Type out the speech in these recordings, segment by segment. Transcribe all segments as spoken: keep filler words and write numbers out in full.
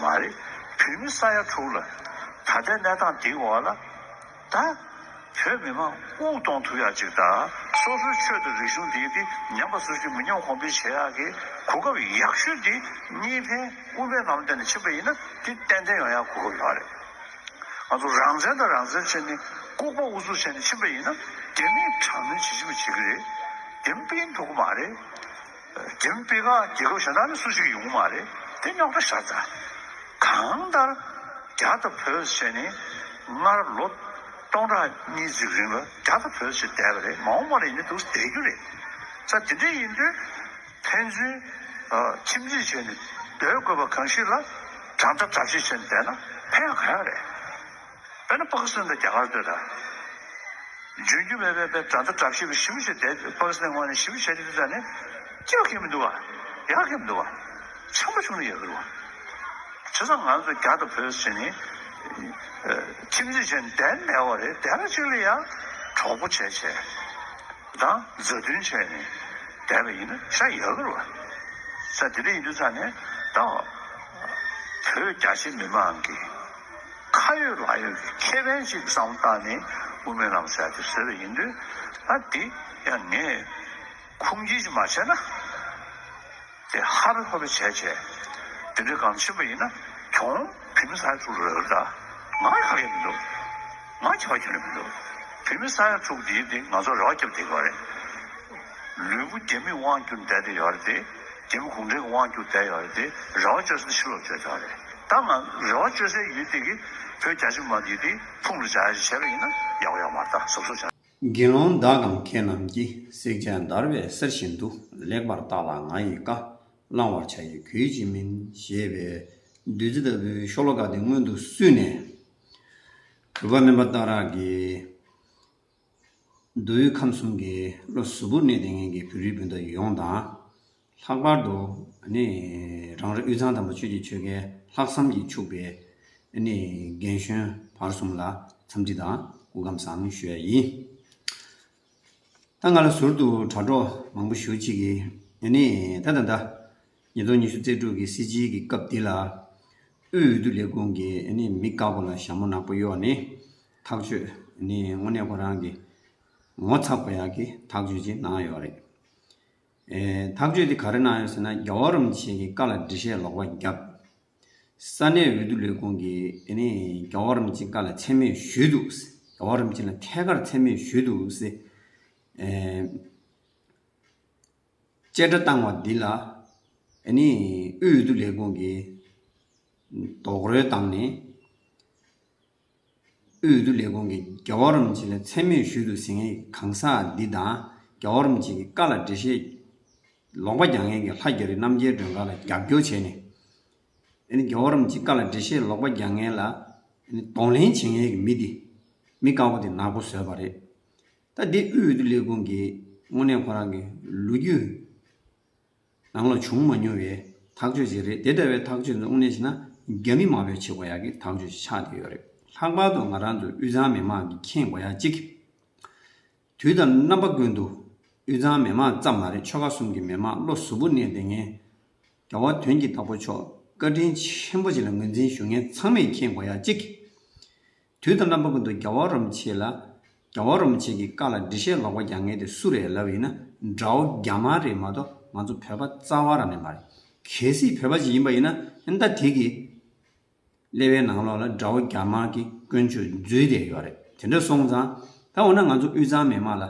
མ་རེད། བོད་མི་ས་ཡ་དྲུག་ལ་ད་ལྟའི་གནས་སྟངས་འདིའི་འོག་ལ་ད་བོད་མི་མང་དབུགས་གཏོང་ཐུབ་ཡག་ཅིག་དང་། སོ་སོའི་ཆོས་དང་རིག་གཞུང་འདི་འདི་ཉམས་པ་སོར་ཆུད་མི་ཉམས་གོང་འཕེལ་བྱེད་ཡག་གི་གོ་སྐབས་ཡག་ཤོས་འདི་གཉིས་ཕན་དབུ་མའི་ལམ་སྟེང་ནས་ཕྱིན་པ་ཡིན་ན་འདི་ཏན་ཏན་ཡོང་ཡག་གོ་སྐབས་ཡོད་རེད། ང་ཚོ་རང་བཙན་དང་རང་བཙན་བྱས་ནས་ལྐུགས་པ་ཨུ་ཚུགས་བྱས་ནས་ཕྱིན་པ་ཡིན་ན་རྒྱ་མིས་དྲག་གནོན་བྱེད་བཞིན་པ་བྱེད་ཀྱི་རེད། རྒྱ་མི་སྤེལ་ཐུབ་ཀྱི་མ་རེད། རྒྱ་མི་སྤེལ་ཁག་རྒྱལ་ཁབ་གཞན་དག་ནས་སུ་ཞིག་ཡོང་གི་མ་རེད། དེ་རྙོག་དྲ་ཤར་ཚར། གང་ལྟར་རྒྱ་དང་བོད་ཟེར་ནས་སྔར་ལོ་སྟོང་ཕྲག་གཉིས་ཙམ་རིང་ལ་རྒྱ་དང་བོད་ཟེར་བསྡད་པ་རེད། མ་འོངས་པ་ལ་ཡིན་ན་འདུག་བསྡད་རྒྱུ་རེད། ས་དེ་འདྲ་ཡིན་དུས་ཕན་ཚུན་ཨ་ཁྱིམ་མཚེས་བྱས་ནས་སྡོད་དགོས་པ་གང་ཞིག་ལ་དགྲ་ཟླ་དགྲ་བཤེས་བྱས་ནས་བསྡད་ན་ཕན་ཡག་ག་ཡག་རེད། དཔེར་ན་པ་ཀི་སི་ཐན་དང་རྒྱ་གར་ལྟོས་དང་། འཇོན་རྒྱུ་མེད་པའི་དཔེ་དགྲ་ཟླ་དགྲ་བཤེས་པ་ཞི་མོ་ཞིག་བསྡད། པ་ཀི་སི་ཐན་དབང་ནས་ཞི་མོ་བྱས་ཏེ་དུས་ཙ་ནས་སྐྱིད་པ་ཁེལ་མི་འདུག་བ། ཡག་ཁེལ་མི་འདུག་བ། ཚང་མ་བྱུང་ན་ཡག་གི་རེད་བ། བྱས་ཙང་ང་ཚོ་རྒྱ་དང་བོད་ཟེར་ནས་ཁྱིམ་མཚེས་བྱས་ནས་བསྡད་མེད་པ་རེད། བསྡད་པ་ཅིག་ལ་ཡང་གྲོགས་པོ་བྱས་བྱས་དང་མཛའ་མཐུན་བྱས་ནས་བསྡད་པ་ཡིན་ན་ཤ་ཡག་གི་རེད་བ། ས་དེ་འདྲ་ཡིན་དུས་ཙ་ནས་ད་བོད་རྒྱ་ཆེ་མི་མང་གི་ཁ་ཡོད་ལག་ཡོད་ཀྱི་ཁེ་ཕན་ཅིག་བསམ་བློ་བཏང་ནས་དབུ་མའི་ལམ་ཟེར་དེ་བཟོས་པ་ཡིན་དུས། ཨ་འདི་ཡང་ངས་ཁུངས་སྐྱེལ་ཅིག་མ་བྱས་ན། དེ་ཧ་པེ་ཧོ་པེ་བྱས་བྱས་དེ་འདྲའི་སྒང་ཕྱིན་པ་ཡིན་ན་གྱོང་བོད་མི་ས་ཡ་དྲུག་རག་གི་རེད། ད་ང་ཁ་གས་མི་འདུག་ང་ཁྱད་པར་ཁྱོན་ནས་མི་འདུག་བོད་མི་ས་ཡ་དྲུག་འདིའི་སྟེང་ང་ཚོ་རེ་བ་བརྒྱབ་བསྡད་ཀྱི་ཡོད་རེད། ལུས་པོ་རྒྱ་མིས་དབང་བསྒྱུར་བསྡད་དེ་ཡོད་རེད་དེ། རྒྱ་མི་གུང་ཁྲན་གྱིས་དབང་བསྒྱུར་བསྡད་ཡོད་རེད་དེ། རེ་བ་བཅོལ་ས་ནི་ཕྱི་ལོགས་བཅོལ་ཆོག་རེད། ད་ང་རེ་བ་བཅོལ་སའི་ཡུལ་དེ་གི་བོད་རྒྱ་ཆེ་མ་དེ་དེ་ཕུང་རུ་བྱ་ཡ་ཞིག་བྱས་པ་ཡིན་ན་ཡག་པོ་ཡོད་མ་རེད། ད་གཟབ་གཟབ་བྱ། དགེ་སློང་དག་གམ་མཁས་རྣམས་ཀྱིས། བསྲེག་བཅད་འདར་བའི་གསེར་བཞིན་དུ། ལེགས་པར་བརྟགས་ལ་ང་ཡི་བཀའ། བླང་བར་བྱ་ཡི་གུས་ཀྱིས་མིན། ཞེས་པའི་བདུད་རྩི་ལྟ་བུའི་ཤོ་ལོ་ཀ་དེ་སྔོན་དུ་བསུས་ནས། བོད་པ་སྨན་པ་སྟག་ར་གིས་མདོ་དབུས་ཁམས་གསུམ་གྱི་བློ་གཟུ་བོར་གནས་བསྡད་མཁན་གྱི་བོད་རིགས་སྤུན་ཟླ་ཡོངས་དང་། ལྷག་པར་དུ་ནི་རང་རེ་དབུས་གཙང་དམ་པ་ཆོས་ཀྱི་ཆོལ་ཁའི་ལྷག་བསམ་གྱིས་ཕྱུག་པའི་ནི་རྒན་གཞོན་བར་གསུམ་ལ་འཚམས་འདྲི་དང་སྐུ་ཁམས་བཟང་ཞུ་ཡ་ཡིན། ད་ང་ལ་ཟུར་དུ་དྲ་གྲོགས་མང་པོ་ཞེ་ཅིག་གིས་ནི་ད་ད་ད་ཉིས་སྟོང་ཉི་ཤུ་རྩ་དྲུག་གི་སྲིད་སྤྱིའི་གི་སྐབས་འདི་ལ་དབུས་འོས་བསྡུ་ལས་ཁུངས་ཀྱིས་ནི་མི་དཀར་པོ་ལ་ཞྭ་མོ་ནག་པོ་གཡོགས་ནས་ཐག་གཅོད་ནི་དངོས་གནས་ཁོ་རང་གི་ངོ་ཚ་དགོས་ཡག་གི་ཐག་གཅོད་ཅིག་གནང་ཡོད་རེད། ཨེ། ཐག་གཅོད་དེ་ག་རེ་གནང་ཡོད་ཟེར་ན། རྒྱལ་བ་རིན་པོ་ཆེ་གི་བཀའ་ལ་འགྲེལ་བཤད་ལོག་པ་བརྒྱབ། ས་གནས་འོས་བསྡུ་ལས་ཁུངས་ཀྱིས་ཨ་ནི་རྒྱལ་བ་རིན་པོ་ཆེའི་བཀའ་ལ་མཚན་སྨད་ཞུས་འདུག་རྒྱལ་བ་རིན་པོ་ཆེ་ལ་ཐད་ཀར་མཚན་སྨད་ཞུས་འདུག་ཟེར། ཨེ། བཅད་ཁྲ་བཏང་བ་འདི་ལ་ཨ་ནི་དབུས་འོས་བསྡུ་ལས་ཁུངས་ཀྱིས་རྡོག་རོལ་བཏང་ནས། དབུས་འོས་བསྡུ་ལས་ཁུངས་ཀྱིས་རྒྱལ་བ་རིན་པོ་ཆེ་ལ་མཚན་སྨད་ཞུས་འདུག་ཟེར་མཁན་གང་ཟག་འདི་དང་། རྒྱལ་བ་རིན་པོ་ཆེ་གི་བཀའ་ལ་འགྲེལ་བཤད་ལོག་པ་རྒྱག་མཁན་གྱི་ལྷ་རྒྱ་རི་རྣམ་རྒྱལ་སྒྲོལ་དཀར་ལ་རྒྱབ་སྐྱོར་བྱས་ནས། ཨ་ནི་རྒྱལ་བ་རིན་པོ་ཆེའི་བཀའ་ལ་འགྲེལ་བཤད་ལོག་པ་རྒྱག་མཁན་ལ་ཨ་ནི་གདོང་ལེན་བྱེད་མཁན་གྱི་མི་འདི། མི་དཀར་པོ་དེ་ནག་པོ་བཟོས་པ་རེད། ད་འདི་དབུས་འོས་བསྡུ་ལས་ཁུངས་ཀྱིས་དངོས་གནས་ཁོ་རང་གི་ལོ་རྒྱུས་ནང་ལ་བྱུང་མ་མྱོང་བའི་ཐག་གཅོད་ཅིག་རེད། དེ་ལྟ་བུའི་ཐག་གཅོད་འདི་དངོས་གནས་བྱས་ན་རྒྱ་མི་དམར་པོས་བྱེད་དགོས་ཡག་གི་ཐག་གཅོད་ཅིག་ཆགས་བསྡད་ཡོད་རེད། ལྷག་པར་དུ་ང་རང་ཚོ་དབུས་གཙང་མི་མང་གིས་མཁྱེན་དགོས་ཡག་གཅིག་དུས་དང་རྣམ་པ་ཀུན་ཏུ་དབུས་གཙང་མི་མང་ཙམ་མ་རེད། ཆོལ་ཁ་གསུམ་གྱི་མི་མང་བློ་གཟུ་བོར་གནས་བསྡད་མཁན། རྒྱལ་བ་དོན་གྱི་བདག་པོ་མཆོག་བཀའ་དྲིན་ཆེན་པོ་ཅིག་ལ་ངོས་འཛིན་ཞུ་མཁན་ཚང་མས་མཁྱེན་དགོས་ཡག་གཅིག་དུས་དང་རྣམ་པ་ཀུན་ཏུ་རྒྱལ་བ་རིན་པོ་ཆེ་ལ། རྒྱལ་བ་རིན་པོ་ཆེ་གི་བཀའ་ལ་འགྲེལ་བཤད་ལོག་པ་རྒྱག་མཁན་དེ་སུ་རེད་ལབ་ཡིན་ན། དགྲ་བོ་རྒྱ་དམར་རེད་མ་གཏོགས་ང་ཚོ་བོད་པ་རྩ་བ་རང་ནས་མ་རེད། གལ་སྲིད་བོད་པ་ཞིག་ཡིན་པ་ཡིན་ན་ཨ་ནི་ད་དེ་གི་ཀླད་པའི་ནང་ལོགས་ལ་དགྲ་བོ་རྒྱ་དམར་གྱི་ཀུན་སྤྱོད་འཛུལ་བསྡད་ཡོད་རེད། དེ་འདྲ་སོང་ཙང་ད་འོ་ན་ང་ཚོ་དབུས་གཙང་མི་མང་ལ་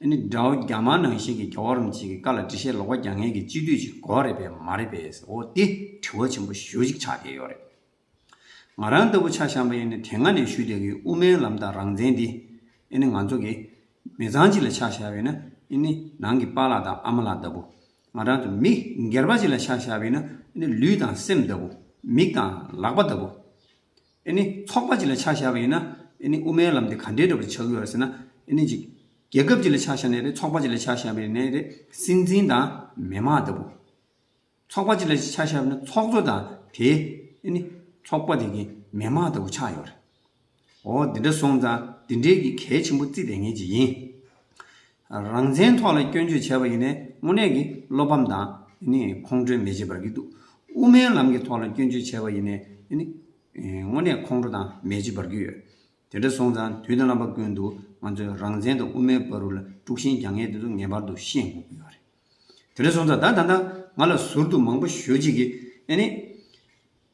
ཨ་ནི་དགྲ་བོ་རྒྱ་དམར་ནང་བཞིན་གྱི་རྒྱལ་བ་རིན་པོ་ཆེ་གི་བཀའ་ལ་འགྲེལ་བཤད་ལོག་པ་རྒྱག་མཁན་གྱི་སྤྱི་འཐུས་ཅིག་དགོས་རེད་པས་མ་རེད་པས། འོ་དེ་དྲི་བ་ཆེན་པོ་ཞེ་པོ་ཅིག་ཆགས་བསྡད་ཡོད་རེད། ང་རང་ལྟ་བུ་ཆ་བཞག་པ་ཡིན་ན་དེ་སྔ་ནས་ཞུས་བསྡད་ཀྱི་དབུ་མའི་ལམ་དང་རང་བཙན་འདི་ཨ་ནི་ང་ཚོ་གི་མི་ཚང་གཅིག་ལ་ཆ་བཞག་པ་ཡིན་ན་ཨ་ནི་ནང་གི་པཱ་ལགས་དང་ཨ་མ་ལགས་ལྟ་བུ། ང་རང་ཚོ་མི་སྒེར་པ་གཅིག་ལ་ཆ་བཞག་པ་ཡིན་ན་ཨ་ནི་ལུས་དང་སེམས་ལྟ་བུ། མིག་དང་ལག་པ་ལྟ་བུ། ཨ་ནི་ཚོགས་པ་གཅིག་ལ་ཆ་བཞག་པ་ཡིན་ན་ཨ་ནི་དབུ་མའི་ལམ་འདི་ག་འདྲའི་འདྲ་པོ་ཆགས་ཀྱི་ཡོད་རེད་ཟེར་ན། ཨ་ནི་ཅིག་རྒྱལ་ཁབ་གཅིག་ལ་ཆ་བཞག་ནའི་རེད། ཚོགས་པ་གཅིག་ལ་ཆ་བཞག་པ་ཡིན་ནའི་རེད། སྲིད་འཛིན་དང་མི་མང་ལྟ་བུ། ཚོགས་པ་གཅིག་ལ་ཆ་བཞག་པ་ཡིན་ན་ཚོགས་གཙོ་དང་དེའི་ཨ་ནི་ཚོགས་པ་དེ་གི་མི་མང་ལྟ་བུ་ཆགས་ཡོད་རེད། འོ་འདི་འདྲ་སོང་ཙང་འདི་འདྲའི་གི་གལ་ཆེན་པོ་བརྩིས་བསྡད་མཁན་ཅིག་ཡིན། རང་བཙན་ཐོག་ལ་སྐྱོན་བརྗོད་བྱས་པ་ཡིན་ནའི་དངོས་གནས་ཀྱི་བློ་ཕམ་དང་ནི་ཁོང་ཁྲོའི་མེ་ལྕེ་འབར་གྱི་འདུག་དབུ་མའི་ལམ་གྱི་ཐོག་ལ་སྐྱོན་བརྗོད་བྱས་པ་ཡིན་ནའི་ཨ་ནི་དངོས་གནས་ཁོང་ཁྲོ་དང་མེ་ལྕེ་འབར་གྱི་ཡོད། དེ་འདྲ་སོང་ཙང་དུས་དང་རྣམ་པ་ཀུན་ཏུ་ང་ཚོས་རང་བཙན་དང་དབུ་མའི་བར་དུ་ལ་དཀྲུག་ཤིང་རྒྱག་མཁན་དེ་ཚོ་ངེས་པར་དུ་ཤེས་དགོས་ཀྱི་ཡོད་རེད། དེ་འདྲ་སོང་ཙང་ད་ད་ལྟ་ང་ལ་ཟུར་དུ་མང་པོ་ཞེ་ཅིག་གིས་ཨ་ནི།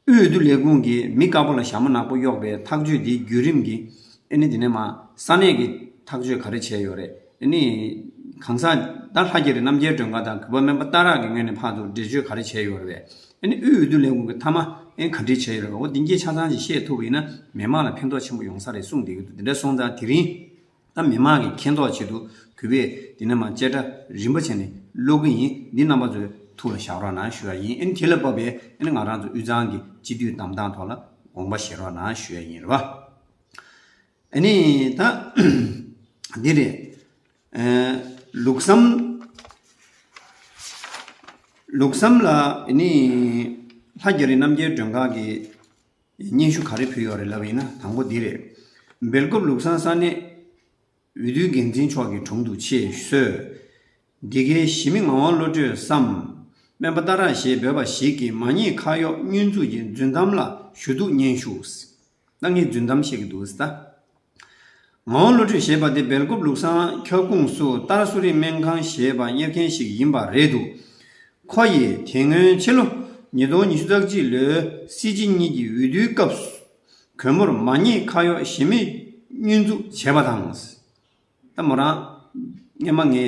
དབུས་འོས་བསྡུ་ལས་ཁུངས་ཀྱིས་མི་དཀར་པོ་ལ་ཞྭ་མོ་ནག་པོ་གཡོགས་པའི་ཐག་གཅོད་འདིའི་བརྒྱུད་རིམ་གྱིས་ཨ་ནི་དེ་ནས་མ་ས་གནས་ཀྱི་ཐག་གཅོད་ག་རེ་བྱས་ཡོད་རེད། ཨ་ནི་གང་ཟག་ད་ལྷ་རྒྱ་རི་རྣམ་རྒྱལ་སྒྲོལ་དཀར་དང་གུས་པ་སྨན་པ་སྟག་རག་གི་ངོས་ནས་ཕར་ཚུར་འགྲེལ་བརྗོད་ག་རེ་བྱས་ཡོད་རེད། ཨ་ནི་དབུས་འོས་བསྡུ་ལས་ཁུངས་ཀྱིས་མཐའ་མ་ཨ་ནི་ག་འདྲས་བྱས་ཡོད་རེད། འོ་འདི་གྱད་ཆ་ཚང་ཞིག་ཤེས་ཐུབ་པ་ཡིན་ན་མི་མང་ལ་ཕན་ཐོགས་ཆེན་པོ་ཡོང་ས་རེད་གསུངས་བསྡད་ཀྱི་འདུག་དེ་འདྲ་སོང་ཙང་དེ་རིང་ད་མི་མང་གི་མཁྱེན་རྟོགས་ཆེད་དུ་གུས་པས་འདི་ནས་མ་བཅད་ཁྲ་རིམ་པ་བྱས་ནས་ཀློག་གི་ཡིན། འདི་རྣམ་པ་ཚོའི་ཐུགས་ལ་བཞག་རོགས་གནང་ཞུ་ཡ་ཡིན། ཨ་ནི་དེ་ལ་བབས་པའི་ཨ་ནི་ང་རང་ཚོ་དབུས་གཙང་གི་སྤྱི་འཐུས་གདམ་སྟངས་ཐོག་ལ་དགོངས་པ་བཞེས་རོགས་གནང་ཞུ་ཡ་ཡིན་རེད་བ། ཨ་ནི་ད་འདི་རེད། ཨ་ལུགས་བསམ། ལུགས་བསམ་ལ་ཨ་ནི་ལྷ་རྒྱ་རི་རྣམ་རྒྱལ་སྒྲོལ་དཀར་གྱིས་སྙན་ཞུ་ག་རེ་ཕུལ་ཡོད་རེད་ལབ་ཡིན་ན། དང་པོ་འདི་རེད། སྦེལ་ཀོབ་ལུགས་བཟང་ས་གནས་འོས་བསྡུའི་འགན་འཛིན་མཆོག་གི་དྲུང་དུ་ཆེད་གསོལ། འདི་གའི་གཞི་མི་ངག་དབང་བློ་གྲོས་སམ། སྨན་པ་སྟག་རག་ཞེས་འབོད་པ་ཞིག་གིས་མ་ཉེས་ཁ་གཡོག་བསྙོན་འཛུགས་ཀྱི་རྫུན་གཏམ་ལ་ཞུ་གཏུག་སྙན་ཞུ། ད་ངས་རྫུན་གཏམ་བཤད་ཀྱི་འདུག་ཟེར་ད། ངག་དབང་བློ་གྲོས་ཞེས་པ་དེ་སྦེལ་ཀོབ་ལུགས་བཟང་ཁྱབ་ཁོངས་སུ་ཏཱ་ར་སུ་རི་སྨན་ཁང་ཞེས་པ་གཉེར་མཁན་ཞིག་ཡིན་པ་རེད་འདུག་ཁོ་ཡིས་དེ་སྔོན་ཕྱི་ལོ་ཉིས་སྟོང་ཉི་ཤུ་རྩ་གཅིག་ལོའི་སྲིད་སྤྱི་གཉིས་ཀྱི་འོས་བསྡུའི་སྐབས་སུ་གུས་མོར་མ་ཉེས་ཁ་གཡོག་གཞི་མེད་བསྙོན་འཛུགས་བྱས་པ་དང་། ད་མོ་རང་སྔན་མ་ངས་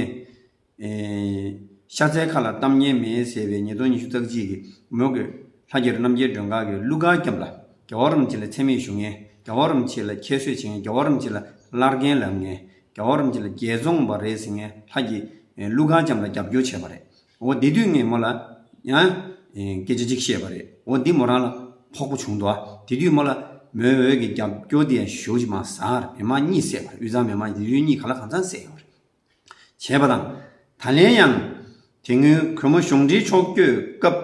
ཨེ་ཤ་ཚའི་ཁ་ལ་གཏམ་ངན་མེད་ཟེར་བའི་ཉིས་སྟོང་ཉི་ཤུ་རྩ་གཅིག་གི་མོ་གི་ལྷ་རྒྱ་རི་རྣམ་རྒྱལ་སྒྲོལ་དཀར་གྱི་གླུ་གར་རྒྱབ་ལ་རྒྱལ་བ་རིན་པོ་ཆེ་ལ་མཚན་སྨད་ཞུ་མཁན། རྒྱལ་བ་རིན་པོ་ཆེ་ལ་ཁྱད་གསོད་བྱེད་མཁན། རྒྱལ་བ་རིན་པོ་ཆེ་ལ་བླར་རྒན་ལབ་མཁན། རྒྱལ་བ་རིན་པོ་ཆེ་ལ་རྒྱལ་བཙོང་པ་རེད་ཟེར་མཁན་ལྷ་གི་ཨེ་གླུ་གར་རྒྱབ་ལ་རྒྱབ་སྐྱོར་བྱས་པ་རེད། འོ་དེ་དུས་ངས་མོ་ལ་ཡང་ཨེ་སྐད་ཆ་གཅིག་བཤད་པ་རེད། འོ་འདི་མོ་རང་ལ་ཕོག་པོ་བྱུང་འདུག་ཨ། དེ་དུས་མོ་ལ་མོའི་འོས་ཀྱི་རྒྱབ་སྐྱོར་དེ་ཡང་ཞེ་པོ་ཅིག་མར་ཟག་རེད། མི་མང་གཉིད་སད་པ་རེད། དབུས་གཙང་མི་མང་དེ་དུས་གཉིད་ག་ལ་གང་འཚམ་སད་ཡོད་རེད། བྱས་པ་དང་། ད་ལན་ཡང་དེ་སྔོན་གུས་མོ་གཞུང་འབྲེལ་ཕྱོགས་བསྐྱོད་སྐབས་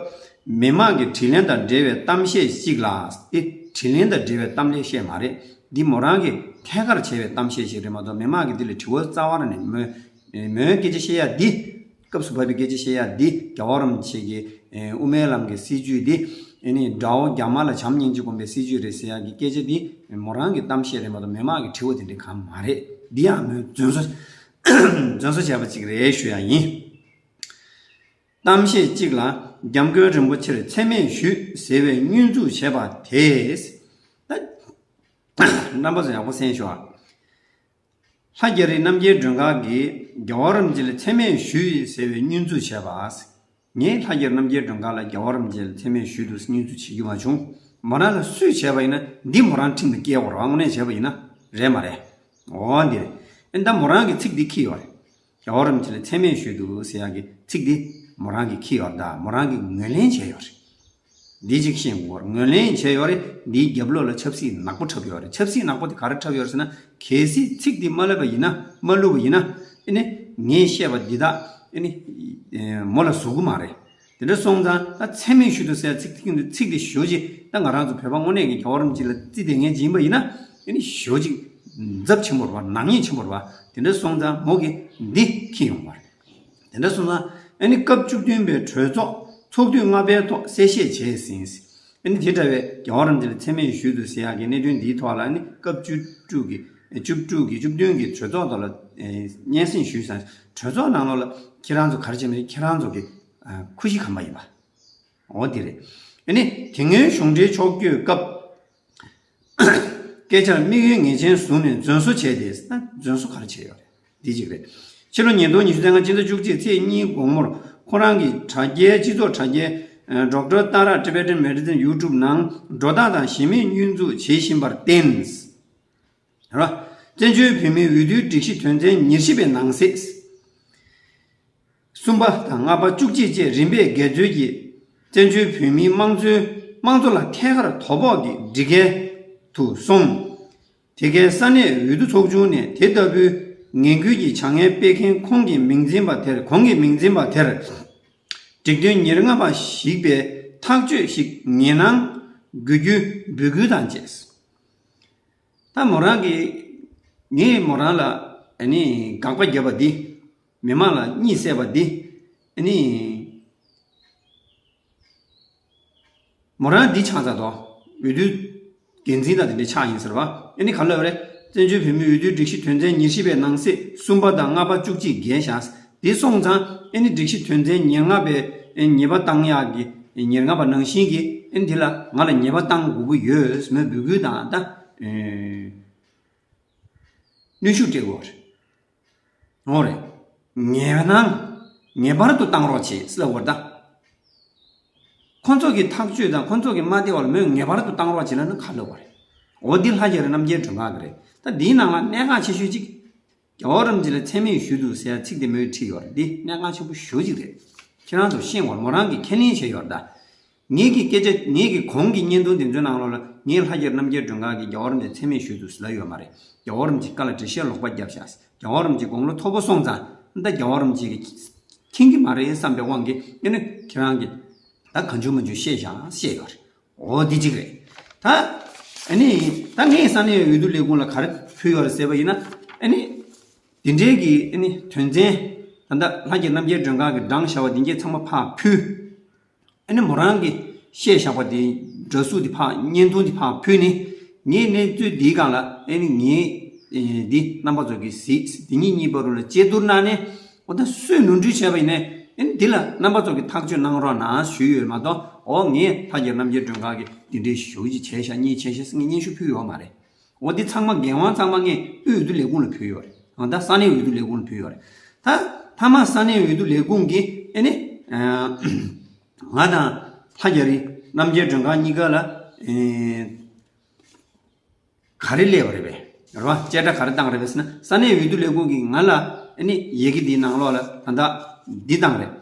མི་མང་གི་དྲིས་ལན་དང་འབྲེལ་བའི་གཏམ་བཤད་ཅིག་ལ། དེ་དྲིས་ལན་དང་འབྲེལ་བའི་གཏམ་ལན་བཤད་མ་རེད། འདི་མོ་རང་གིས་ཐད་ཀར་བྱས་པའི་གཏམ་བཤད་ཅིག་རེད་མ་གཏོགས་མི་མང་གི་འདི་ལ་དྲི་བ་རྩ་བ་ནས་མོས་མོའི་སྐད་ཆ་བཤད་ཡ་འདི། སྐབས་སུ་བབས་པའི་སྐད་ཆ་བཤད་ཡ་འདི། རྒྱལ་བ་རིན་པོ་ཆེ་གི་ཨེ་དབུ་མའི་ལམ་གྱི་སྲིད་བྱུས་འདི་ཨེ་ནི་དགྲ་བོ་རྒྱ་དམར་ལ་བྱམས་སྙིང་རྗེ་སྒོམ་པའི་སྲིད་བྱུས་རེད་ཟེར་ཡ་གི་སྐད་ཆ་འདི་མོ་རང་གི་གཏམ་བཤད་རེད་མ་གཏོགས་མི་མང་གི་དྲི་བ་དེ་འདྲ་གང་མ་རེད། འདི་ཡང་མོས་རྫུན་བཟོ་རྫུན་བཟོ་བྱས་པ་ཅིག་རེད་ཞུ་ཡ་ཡིན། གཏམ་བཤད་ཅིག་ལ་༸སྐྱབས་མགོན་རིན་པོ་ཆེར་མཚན་སྨད་ཞུས་ཟེར་བའི་བསྙོན་འཛུགས་བྱས་པ་དེས། ད་རྣམ་པ་ཚོ་ཡག་པོ་གསན་ཤོག་ཨ། ལྷ་རྒྱ་རི་རྣམ་རྒྱལ་སྒྲོལ་དཀར་གྱིས་རྒྱལ་བ་རིན་པོ་ཆེ་ལ་མཚན་སྨད་ཞུས་ཟེར་བའི་བསྙོན་འཛུགས་བྱས་པ། ངས་ལྷ་རྒྱ་རི་རྣམ་རྒྱལ་སྒྲོལ་དཀར་ལ་རྒྱལ་བ་རིན་པོ་ཆེ་ལ་མཚན་སྨད་ཞུས་འདུག་བསྙོན་འཛུགས་བྱེད་རྒྱུ་མ་བྱུང་། མོ་རང་ལ་སུས་བྱས་པ་ཡིན་ན་འདི་མོ་རང་ཁྲིམས་ལ་བཀལ་དགོས་རེད་བ། དངོས་གནས་བྱས་པ་ཡིན་ན་རེད་མ་རེད། འོ་འདི་རེད། ཨེ་ད་མོ་རང་གི་ཚིག་འདི་འཁྱེར་ཡོད་རེད། རྒྱལ་བ་རིན་པོ་ཆེ་ལ་མཚན་སྨད་ཞུས་འདུག་ཟེར་ཡག་གི་ཚིག་འདི་མོ་རང་གིས་འཁྱེར་ཡོད་རེད། ད་མོ་རང་གིས་ངོས་ལེན་བྱས་ཡོད་རེད། འདི་གཅིག་ཤེས་དགོས་རེད། ངོས་ལེན་བྱས་ཡོད་རེད། འདིའི་རྒྱབ་ལོགས་ལ་ཆབ་སྲིད་ནག་པོ་འཁྲབ་ཡོད་རེད། ཆབ་སྲིད་ནག་པོ་དེ་ག་རེ་འཁྲབ་ཡོད་རེད་ཟེར་ན། གལ་སྲིད་ཚིག་འདི་མ་ལབ་པ་ཡིན་ན། མ་བླུགས་པ་ཡིན་ན། ཨེ་ནི་ངས་བཤད་པ་འདི་དག་ཨེ་ནི་མོ་ལ་ཟུག་གི་མ་རེད། དེ་འདྲ་སོང་ཙང་ད་མཚན་སྨད་ཞུས་འདུག་ཟེར་ཚིག་ཚིག་འདི་ཚིག་འདི་ཞེ་པོ་ཅིག་ད་ང་རང་ཚོ་བོད་པ་དངོས་གནས་ཀྱི་རྒྱལ་བ་རིན་པོ་ཆེ་ལ་བརྩི་བསྡད་མཁན་ཅིག་ཡིན་པ་ཡིན་ན། ཨེ་ནི་ཞེ་པོ་ཅིག་འཛབ་ཆེན་པོ་རེད་བ། ནག་ཉེས་ཆེན་པོ་རེད་བ། དེ་འདྲ་སོང་ཙང་མོ་གིས་འདི་འཁྱེར་ཡོང་བ་རེད། དེ་འདྲ་སོང་ཙང་ཨེ་ནི་སྐབས་བཅུ་བདུན་པའི་གྲོས་ཚོགས་ཚོགས་དུས་ལྔ་པའི་ཐོག་གསལ་བཤད་བྱས་ཟིན། ཨེ་ནི་དེ་འདྲ་བའི་རྒྱལ་བ་རིན་པོ་ཆེ་ལ་མཚན་སྨད་ཞུས་འདུག་ཟེར་ཡག་གི་གནད་དོན་འདིའི་ཐོག་ལ་ཨེ་ནི་སྐབས་བཅུ་དྲུག་གི་བཅུ་དྲུག་གི་བཅུ་བདུན་གྱི་གྲོས་ཚོགས་ཐོག་ལ་ཨེ་སྙན་སེང་ཞུས་ཙང་། གྲོས་ཚོགས་ནང་ལོགས་ལ་ཁྱེད་རང་ཚོ་ག་རེ་བྱས་མེད། ཁྱེད་རང་ཚོ་གི་ཨ་ཁུ་བཞི་གམ་པ་ཡིན་པ། འོ་དེ་རེད། ཨེ་ནི་དེ་སྔོན་གཞུང་འབྲེལ་ཕྱོགས་བསྐྱོད་སྐབས་སྐད་ཆར་དམིགས་ཡུལ་ངེས་ཅན་བཟུང་ནས་རྫུན་བཟོ་བྱས་ཏེ། ན་རྫུན་བཟོ་ག་རེ་བྱས་ཡོད་རེད། འདི་གཅིག་རེད། ཕྱི་ལོ་ཉིས་སྟོང་ཉི་ཤུ་རྩ་ལྔ་སྤྱི་ཟླ་བཅུ་གཅིག་ཚེས་གཉིས་དགོང་མོར་ཁོ་རང་གི་དྲ་རྒྱའི་སྤྱི་ཚོགས་དྲ་རྒྱའི་ཨ་Doctor Tara Tibetan Medicine YouTube ནང་སྒྲོ་བཏགས་དང་གཞི་མེད་བསྙོན་འཛུགས་བྱེད་བཞིན་པར་བརྟེན། རེད་བ། བཙན་བྱོལ་བོད་མིའི་འོས་བསྡུའི་སྒྲིག་གཞི་དོན་ཚན་ཉེར་བཞི་པའི་ནང་གསེས་གསུམ་པ་དང་ལྔ་པ་བཅུ་གཅིག་བཅས་རིམ་པས་འགལ་འཛོལ་གྱིས་བཙན་བྱོལ་བོད་མིའི་དམངས་གཙོའི་དམངས་གཙོ་ལ་ཐད་ཀར་དོ་ཕོག་གི་སྒྲིག་འགལ་དུ་སོང་། དེ་གའི་ས་གནས་འོས་བསྡུ་ཚོགས་ཆུང་ནས་དེ་ལྟ་བུའི་ངན་སྐུལ་གྱི་བྱ་ངན་སྤེལ་མཁན་ཁོང་གི་མིང་འཛིན་པ་དེར། ཁོང་གི་མིང་འཛིན་པ་དེར་སྒྲིག་དོན་ཉེར་ལྔ་པ་ཞིག་པའི་ཐག་གཅོད་ཞིག་ངེས་གནང་དགོས་རྒྱུའི་འབོད་སྐུལ་དང་བཅས། ད་མོ་རང་གིས། ངས་མོ་རང་ལ་ཨ་ནི་དགག་པ་བརྒྱབ་པ་འདི། མི་མང་ལ་གཉིད་སད་པ་འདི། ཨ་ནི་ མོ་རང་འདི་ཆགས་ཚར་དོ། འོས་བསྡུ་འགན་འཛིན་དང་དེ་འདྲའི་ཆགས་ཡིན་ཟེར་བ། ཨེ་ནི་ག་ལབ་རེད། བཙན་བྱོལ་བོད་མིའི་འོས་བསྡུའི་སྒྲིག་གཞི་དོན་ཚན་ཉེར་བཞི་པའི་ནང་གསེས་གསུམ་པ་དང་ལྔ་པ་བཅུ་གཅིག་འགལ་བཞག་དེ་སོང་ཙང་ཨེ་ནི་སྒྲིག་གཞི་དོན་ཚན་ཉེར་ལྔ་པའི་ཨེ་ཉེས་པ་བཏང་ཡག་གི་ཉེར་ལྔ་པ་ནང་བཞིན་གྱི་ཨེ་ནི་དེ་ལ་ང་ལ་ཉེས་པ་བཏང་དགོས་ཀྱི་ཡོད་མོད་འབོད་སྐུལ་དང་ད་ཨེ་གནོན་ཤུགས་སྤྲད་དགོས་རེད། འོ་རེད། ངེས་ན་ངེས་པར་དུ་བཏང་རོགས་བྱེད་ཟེར་བ་ད། ཁོ་ཚོ་གི་ཐག་གཅོད་དང་ཁོ་ཚོ་གི་མ་བདེ་བ་ལ་མོས་ངེས་པར་དུ་བཏང་རོགས་བྱེད་ལབ་ན་ག་ལབ་པ་རེད། འོ་འདི་ལྷ་རྒྱ་རི་རྣམ་རྒྱལ་སྒྲོན་ཁང་གི་རེད། ད་འདིའི་ནང་ལ་གནད་འགག་ཆེ་ཤོས་གཅིག་རྒྱལ་བ་རིན་པོ་ཆེ་ལ་མཚན་སྨད་ཞུས་འདུག་ཟེར་ཡ་ཚིག་དེ་མོས་བྲིས་ཡོད་རེད། འདི་གནད་འགག་ཆེན་པོ་ཞེ་པོ་ཅིག་རེད། ཁྱེད་རང་ཚོ་ཤེས་དགོས་རེད། མོ་རང་གིས་ཁས་ལེན་བྱས་ཡོད་རེད་ད། ངེད་ཀྱི་སྐད་ཆ་ངེད་ཀྱི་གོང་གི་བརྙན་ཐུང་དེ་ཚོའི་ནང་ལོགས་ལ་ངས་ལྷ་རྒྱ་རི་རྣམ་རྒྱལ་སྒྲོན་ཁང་གིས་རྒྱལ་བ་རིན་པོ་ཆེ་མཚན་སྨད་ཞུས་འདུག་ཟེར་ལབ་ཡོད་མ་རེད། རྒྱལ་བ་རིན་པོ་ཆེ་བཀའ་ལ་འགྲེལ་བཤད་ལོག་པ་བརྒྱབ་ཤག་རྒྱལ་བ་རིན་པོ་ཆེ་དགུང་ལོ་མཐོ་པོ་སོང་ཙང་ད་རྒྱལ་བ་རིན་པོ་ཆེ་གིས་མཁྱེན་གྱི་མ་རེད་བསམ་པའི་དབང་གིས་ཨེ་ནི་ཁྱེད་རང་གིས་ད་གང་བྱུང་མང་བྱུང་བཤད་བཞག་བཤད་ཡོད་རེད། འོ་འདི་གཅིག་རེད། ད་ཨ་ནི་ད་ངས་ས་གནས་འོས་བསྡུ་ལས་ཁུངས་ལ་ག་རེ་ཕུལ་ཡོད་རེད་ཟེར་བ་ཡིན་ན། ཨ་ནི་འདི་འདྲའི་གི་ཨ་ནི་དོན་ཚན་ད་ལྟ་ལྷ་རྒྱ་རི་རྣམ་རྒྱལ་སྒྲོན་ཁང་གིས་བགྲངས་བཞག་པ་འདི་འདྲའི་ཚང་མ་ཕར་ཕུལ། ཨ་ནི་མོ་རང་གིས་བཤད་བཞག་པ་དེ་འདྲ་གཟུགས་དེ་ཕར་བརྙན་ཐུང་དེ་ཕར་ཕུལ་ནས་ངས་གནས་ཚུལ་འདིའི་སྒང་ལ་ཨ་ནི་ངས་ཨེ་འདི་རྣམ་པ་ཚོ་གིས་གཟིགས། འདི་གཉིས་གཉིས་བར་དུ་ལ་དཔྱད་བསྡུར་གནང་ནས་འོ་ད་སུས་ནོར་འཁྲུལ་བྱས་པ་ཡིན་ནའི་ཨ་ནི་འདི་ལ་རྣམ་པ་ཚོ་གིས་ཐག་གཅོད་གནང་རོགས་གནང་ཞུས་ཡོད་མ་གཏོགས། འོ་ངས་ལྷ་རྒྱ་རི་རྣམ་རྒྱལ་སྒྲོན་ཁང་གིས་འདི་འདྲའི་ཞུ་གི་བྱས་ཤག་གཉིས་བྱས་ཤག་ཟེར་ངས་སྙན་ཞུ་ཕུལ་ཡོད་མ་རེད། འོ་འདི་ཚང་མ་འགན་དབང་ཚང་མ་ངས་དབུས་འོས་བསྡུ་ལས་ཁུངས་ལ་ཕུལ་ཡོད་རེད། འོ་ད་ས་གནས་འོས་བསྡུ་ལས་ཁུངས་ལ་ཕུལ་ཡོད་རེད། ད་མཐའ་མ་ས་གནས་འོས་བསྡུ་ལས་ཁུངས་ཀྱིས་ཨེ་ནི་ང་དང་ལྷ་རྒྱ་རི་རྣམ་རྒྱལ་སྒྲོན་ཁང་གཉིས་ཀ་ལ་ཨེ་ག་རེ་སླེབས་པ་རེད་པས། རེད་བ། བཅད་ཁྲ་ག་རེ་བཏང་རེད་པས་ཟེར་ན། ས་གནས་འོས་བསྡུ་ལས་ཁུངས་ཀྱིས་ང་ལ་ཨ་ནི་ཡི་གེ་འདིའི་ནང་ལོགས་ལ་ད་ལྟ་འདི་བཏང་རེད།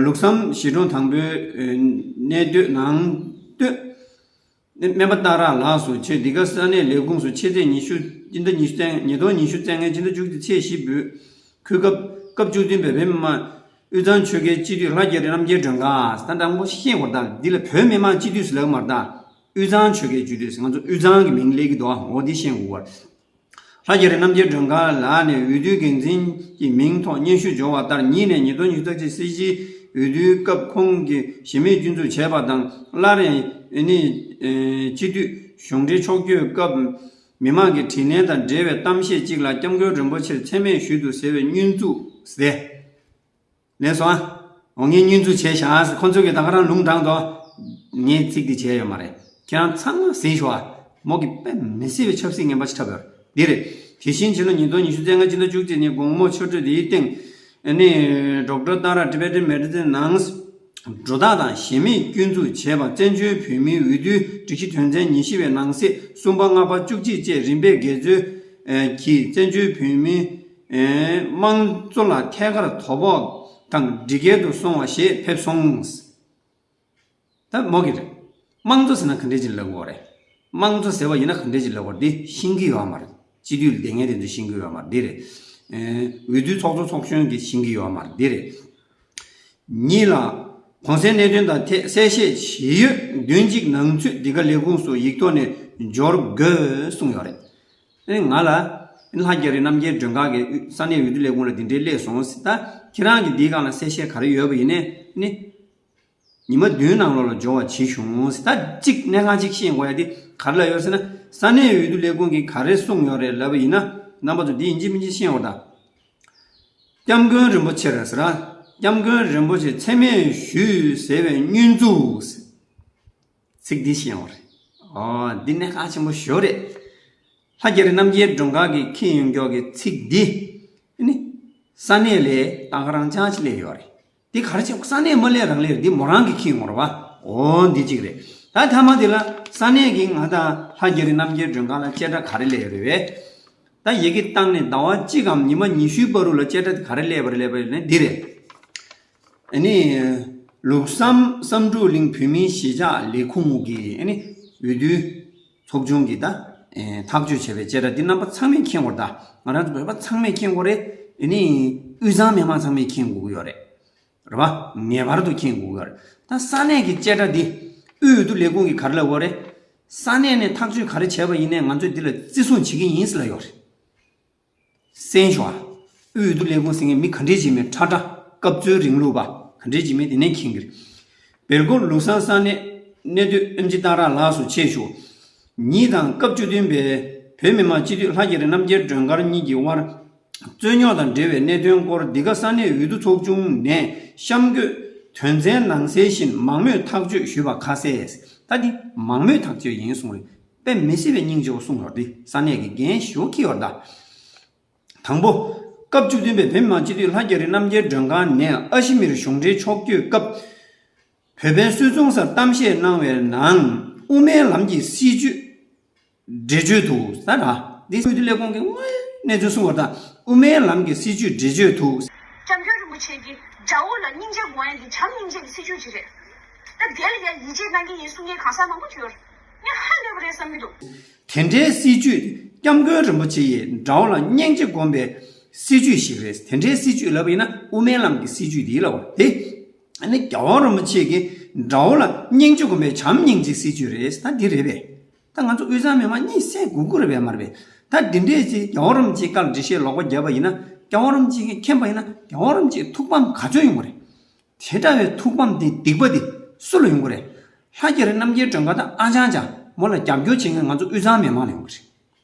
ལུགས་བསམ་གཞིས་གྲོང་དང་པོའི་གནས་སྡོད་ནང་སྡོད། སྨན་པ་སྟག་ར་ལགས་སུ། ཁྱེད་འདི་ག་ས་གནས་ལས་ཁུངས་སུ་ཕྱི་ཚེས་ཉི་ཤུ། སྤྱི་ཟླ་ཉི་ཤུ་རྩ། ཉིས་སྟོང་ཉི་ཤུ་རྩ་ལྔའི་ཕྱི་ཟླ་བཅུ་གཅིག་ཚེས་བཞི་བོད་ཁུལ་སྐབས་སྐབས་བཅུ་བདུན་པའི་བོད་མི་མང་དབུས་གཙང་ཆོལ་ཁའི་སྤྱི་འཐུས་ལྷ་རྒྱ་རི་རྣམ་རྒྱལ་སྒྲོན་ཁང་། ད་དྲང་པོ་ཤེས་དགོས་རེད་ད། འདི་ལ་བོད་མི་མང་སྤྱི་འཐུས་སུ་ལབ་མ་རེད་ད། དབུས་གཙང་ཆོལ་ཁའི་སྤྱི་འཐུས་ཟེར་ང་ཚོ་དབུས་གཙང་གི་མིང་སླེབས་ཀྱི་འདུག་འོ་འདི་ཤེས་དགོས་པ། ལྷ་རྒྱ་རི་རྣམ་རྒྱལ་སྒྲོན་ཁང་ལགས་ནས་འོས་བསྡུའི་འགན་འཛིན་གྱི་མིང་ཐོག་སྙན་ཞུ་འབྱོར་བ་ལྟར་ཉིན་ནས་ཉིས་སྟོང་ཉི་ཤུ་རྩ་གཅིག་སྲིད་སྤྱིའི་འོས་བསྡུའི་སྐབས་ཁོང་གིས་གཞི་མེད་སྐྱོན་འཛུགས་བྱས་པ་དང་སླར་ཡང་ནི་སྤྱི་འཐུས་གཞུང་འབྲེལ་ཕྱོགས་བསྐྱོད་སྐབས་མི་མང་གི་དྲིས་ལན་དང་འབྲེལ་བའི་གཏམ་བཤད་ཅིག་ལ་སྐྱབས་མགོན་རིན་པོ་ཆེར་མཚན་སྨད་ཞུས་འདུག་ཟེར་བའི་བསྙོན་འཛུགས་ཟེར། ལན་སོང་ཨ། འོ་ངས་བསྙོན་འཛུགས་བྱས་ཤག་ཁོ་ཚོས་ཀྱིས་ད་ག་རང་ལུང་དྲངས་དོ། ངས་ཚིག་འདི་བྱས་ཡོད་མ་རེད། ཁྱེད་རང་ཚང་མ་གཟིགས་ཤོག་ཨ། མོ་གི་དཔེ་མི་སྲིད་པའི་ཆབ་སྲིད་ངན་པ་ཞིག་འཁྲབ་ཡོད་རེད། འདི་རེད། དེ་བཞིན་ཕྱི་ལོ་ཉིས་སྟོང་ཉི་ཤུ་རྩ་ལྔ་ཕྱི་ཟླ་བཅུ་གཅིག་ཉིན་དགོང་མོ་ཆུ་ཚོད་དེའི་སྟེང་ནས་ཌོག་ཊར་ཏཱ་ར་Tibetan Medicine ནང་སྒྲོ་བཏགས་དང་གཞི་མེད་སྐྱོན་འཛུགས་བྱས་པ་བཙན་བྱོལ་བོད་མིའི་འོས་བསྡུའི་སྒྲིག་གཞི་དོན་ཚན་ཉི་ཤུ་པའི་ནང་གསེས་གསུམ་པ་ལྔ་པ་བཅུ་གཅིག་བཅས་རིམ་པས་འགལ་འཛོལ་གྱིས་བཙན་བྱོལ་བོད་མིའི་དམངས་གཙོ་ལ་ཐད་ཀར་དོ་ཕོག་དང་སྒྲིག་འགལ་དུ་སོང་བ་ཞེས་ཕེབས་སོང་། ད་མོ་གི་རེད། དམངས་གཙོ་ཟེར་ན་ག་འདྲས་ཅིག་ལབ་དགོས་རེད། དམངས་གཙོ་ཟེར་བ་ཡིན་ན་ག་འདྲས་ཅིག་ལབ་དགོས་རེད། འདི་ཤེས་ཀྱི་ཡོད་མ་རེད། སྤྱི་འཐུས་ལས་ངན་དེ་ཚོས་ཤེས་ཀྱི་ཡོད་མ་རེད། འདི་རེད། ཨེ། འོས་བསྡུའི་ཚོགས་གཙོ་ཚོགས་གཞོན་གྱིས་ཤེས་ཀྱི་ཡོད་མ་རེད། འདི་རེད། གཉིས་ལ། གོང་གསལ་གནད་དོན་དང་ཐད་གསལ་བཤད་ཇི་ཡོད་བདུན་གཅིག་ནང་ཚུད་འདི་ག་ལས་ཁུངས་སུ་ཡིག་ཐོག་ནས་འབྱོར་དགོས་གསུངས་ཡོད་རེད། ཨེ། ང་ལ་ལྷ་རྒྱ་རི་རྣམ་རྒྱལ་སྒྲོན་ཁང་གི་ས་གནས་འོས་བསྡུ་ལས་ཁུངས་ལ་འདི་འདྲའི་སླེབས་སོང་ཟེར། ད་ཁྱེད་རང་གིས་འདིའི་སྒང་ལ་གསལ་བཤད་ག་རེ་ཡོད་པ་ཡིན་ནའི་ནི། ཉི་མ་བདུན་ནང་ལོགས་ལ་འབྱོར་བ་བྱེད་ཤོག་ཟེར། ད་གཅིག་གནད་འགག་གཅིག་ཤེས་དགོས་ཡ་དེ་ག་རེ་ལབ་ཡོད་ཟེར་ན། ས་གནས་འོས་བསྡུ་ལས་ཁུངས་ཀྱིས་ག་རེ་གསུངས་ཡོད་རེད་ལབ་པ་ཡིན་ན། རྣམ་པ་ཚོ་འདི་ཡིན་གཅིག་མིན་གཅིག་ཤེས་དགོས་ད། སྐྱབས་མགོན་རིན་པོ་ཆེར་ཟེར། སྐྱབས་མགོན་རིན་པོ་ཆེ་མཚན་སྨད་ཞུས་ཟེར་བའི་བསྙོན་འཛུགས་ཟེར། ཚིག་འདི་ཤེས་དགོས་རེད། ཨོ་འདི་གནད་འགག་ཆེན་པོ་ཞེ་པོ་རེད། ལྷ་རྒྱ་རི་རྣམ་རྒྱལ་སྒྲོན་ཁང་གིས་འཁྱེར་ཡོང་མཁན་གྱི་ཚིག་འདི་ནི་ས་གནས་ལ་ད་ག་རང་ཅག་ཅིག་སླེབས་ཡོད་རེད། འདི་ག་རེ་བྱས། ས་གནས་མ་སླེབས་རང་སླེབས་རེད། འདི་མོ་རང་གིས་འཁྱེར་ཡོང་རེད་བ། འོ་འདི་གཅིག་རེད། ད་མཐའ་མ་དེ་ལ་ས་གནས་ཀྱིས་ང་དང་ལྷ་རྒྱ་རི་རྣམ་རྒྱལ་སྒྲོན་ཁང་ལ་བཅད་ཁྲ་ག་རེ་སླེབས་ཡོད་རེད་པས། ད་ཡི་གེ་བཏང་ནས་ཟླ་བ་གཅིག་གམ་ཉི་མ་ཉི་ཤུའི་བར་དུ་ལ་བཅད་ཁྲ་དེ་ག་རེ་སླེབས་པ་རེད་ལབ་པ་ཡིན་ན་འདི་རེད། ཨ་ནི། ལུགས་བསམ་བསམ་འགྲུབ་གླིང་བོད་མིའི་གཞིས་ཆགས་ལས་ཁུངས་ཀྱི་ཨ་ནི་འོས་བསྡུའི་ཚོགས་ཆུང་གིས་ད་ཨེ་ཐག་གཅོད་བྱས་པའི་བཅད་ཁྲ་འདི་རྣམ་པ་ཚང་མས་མཁྱེན་དགོས་རེད་ད། ང་རང་ཚོ་བོད་པ་ཚང་མས་མཁྱེན་དགོས་རེད། ཨ་ནི་དབུས་གཙང་མི་མང་ཚང་མས་མཁྱེན་དགོས་ཀྱི་ཡོད་རེད། རེད་པ། ངེས་པར་དུ་མཁྱེན་དགོས་ཀྱི་ཡོད་རེད། ད་ས་གནས་ཀྱི་བཅད་ཁྲ་འདི་དབུས་འོས་བསྡུ་ལས་ཁུངས་ཀྱིས་ག་རེ་ལབ་ཡོད་རེད། ས་གནས་ནས་ཐག་གཅོད་ག་རེ་བྱས་པ་ཡིན་ནའི་ང་ཚོས་འདི་ལ་བརྩི་སྲུང་བྱེད་ཀྱི་ཡིན་ཟེར་ལབ་ཡོད་རེད། གསན་ཤོག་ཨ། དབུས་འོས་བསྡུ་ལས་ཁུངས་ཟེར་མཁན་མི་ག་འདྲས་ཅིག་མེད། ཁྲ་ཁྲ་སྐབས་འཚོལ་རིང་ལུགས་པ་ག་འདྲས་ཅིག་མེད། དེ་ནས་མཁྱེན་གྱི་རེད། སྦེལ་ཀོབ་ལུགས་བཟང་ས་གནས་ གནས་སྡོད་ཨེམ་ཆི་སྟག་ར་ལགས་སུ་ཆེད་ཞུ། ཉིད་དང་སྐབས་བཅུ་བདུན་པའི་བོད་མི་མང་སྤྱི་འཐུས་ལྷ་རྒྱ་རི་རྣམ་རྒྱལ་སྒྲོལ་དཀར་གཉིས་ཀྱི་དབར། རྩོད་རྙོག་དང་འབྲེལ་བའི་གནད་དོན་སྐོར་འདི་ག་ས་གནས་འོས་བསྡུ་ཚོགས་ཆུང་ནས་གཤམ་འཁོད་དོན་ཚན་ནང་གསལ་བཞིན་མང་མོས་ཐག་གཅོད་ཞུས་པ་ཁ་གསལ། ད་འདི་མང་མོས་ཐག་གཅོད་ཡིན་གསུངས་རེད། དཔེ་མི་སྲིད་པའི་སྙིང་རྗེ་པོ་གསུངས་ཡོད་རེད། ས་གནས་ཀྱི་འགན་ཞུ་གི་ཡོད་ད། དང་པོ། སྐབས་བཅུ་བདུན་པའི་བོད་མི་མང་སྤྱི་འཐུས་ལྷ་རྒྱ་རི་རྣམ་རྒྱལ་སྒྲོལ་དཀར་ནས་ཨ་ཤི་མིར་གཞུང་འབྲེལ་ཕྱོགས་བསྐྱོད་སྐབས། བོད་པའི་སུད་ཚོང་སར་གཏམ་བཤད་གནང་བའི་ནང་དབུ་མའི་ལམ་གྱི་སྲིད་བྱུས་འགྲེལ་བརྗོད་དུ་ཟེར་ན། འདི་དབུས་བསྡུ་ལས་ཁུངས་ཀྱི་དངོས་གནས་ཚུལ་གསུངས་པ་དང་དབུ་མའི་ལམ་གྱི་སྲིད་བྱུས་འགྲེལ་བརྗོད་དུ། སྐྱབས་མགོན་རིན་པོ་ཆེ་གིས་དགྲ་བོ་ལ་སྙིང་རྗེ་དགོངས་ཡས་ཀྱི་བྱམས་སྙིང་རྗེ་གི་སྲིད་བྱུས་ཅིག་རེད། ད་དེ་ལ་ཡང་ཡིད་ཆེས་གནང་གི་ཡིན་གསུང་མཁན་གང་ཟག་མང་པོ་ཅིག་ཡོད་རེད། ངས་ཧ་ལས་པ་རེད་བསམ་གྱི་འདུག། དེ་འདྲའི་སྲིད་བྱུས་སྐྱབས་མགོན་རིན་པོ་ཆེ་ཡིས་དགྲ་བོ་ལ་སྙིང་རྗེ་སྒོམ་པའི་སྲིད་བྱུས་ཤིག་རེད། དེ་འདྲའི་སྲིད་བྱུས་ལབ་པ་ཡིན་ན་དབུ་མའི་ལམ་གྱི་སྲིད་བྱུས་འདི་ལབ་པ་རེད། དེ་ཨ་ནི་རྒྱལ་བ་རིན་པོ་ཆེ་གིས་དགྲ་བོ་ལ་སྙིང་རྗེ་སྒོམ་པའི་བྱམས་སྙིང་རྗེའི་སྲིད་བྱུས་རེད། ད་འདི་རེད་པས། ད་ང་ཚོ་དབུས་གཙང་མི་མང་གཉིད་སད་དགོས་ཀྱི་རེད་པས་མ་རེད་པས། ད་འདི་འདྲས་ཅིག་རྒྱལ་བ་རིན་པོ་ཆེའི་བཀའ་ལ་འགྲེལ་བཤད་ལོག་པ་བརྒྱབ་པ་ཡིན་ན། རྒྱལ་བ་རིན་པོ་ཆེ་གིས་མཁྱེན་པ་ཡིན་ན་རྒྱལ་བ་རིན་པོ་ཆེའི་ཐུགས་ཕམ་ག་ཚོད་ཡོང་གི་རེད། དེ་འདྲ་བའི་ཐུགས་ཕམ་དེ་སྡིག་པ་དེ་སུ་ལ་ཡོང་གི་རེད། ལྷ་རྒྱ་རི་རྣམ་རྒྱལ་སྒྲོལ་དཀར་དང་ཨ་ཅང་ཅང་མོ་ལ་རྒྱབ་སྐྱོར་བྱེད་མཁན་ང་ཚོ་དབུས་གཙང་མི་མང་ལ་ཡོང་གི་རེད།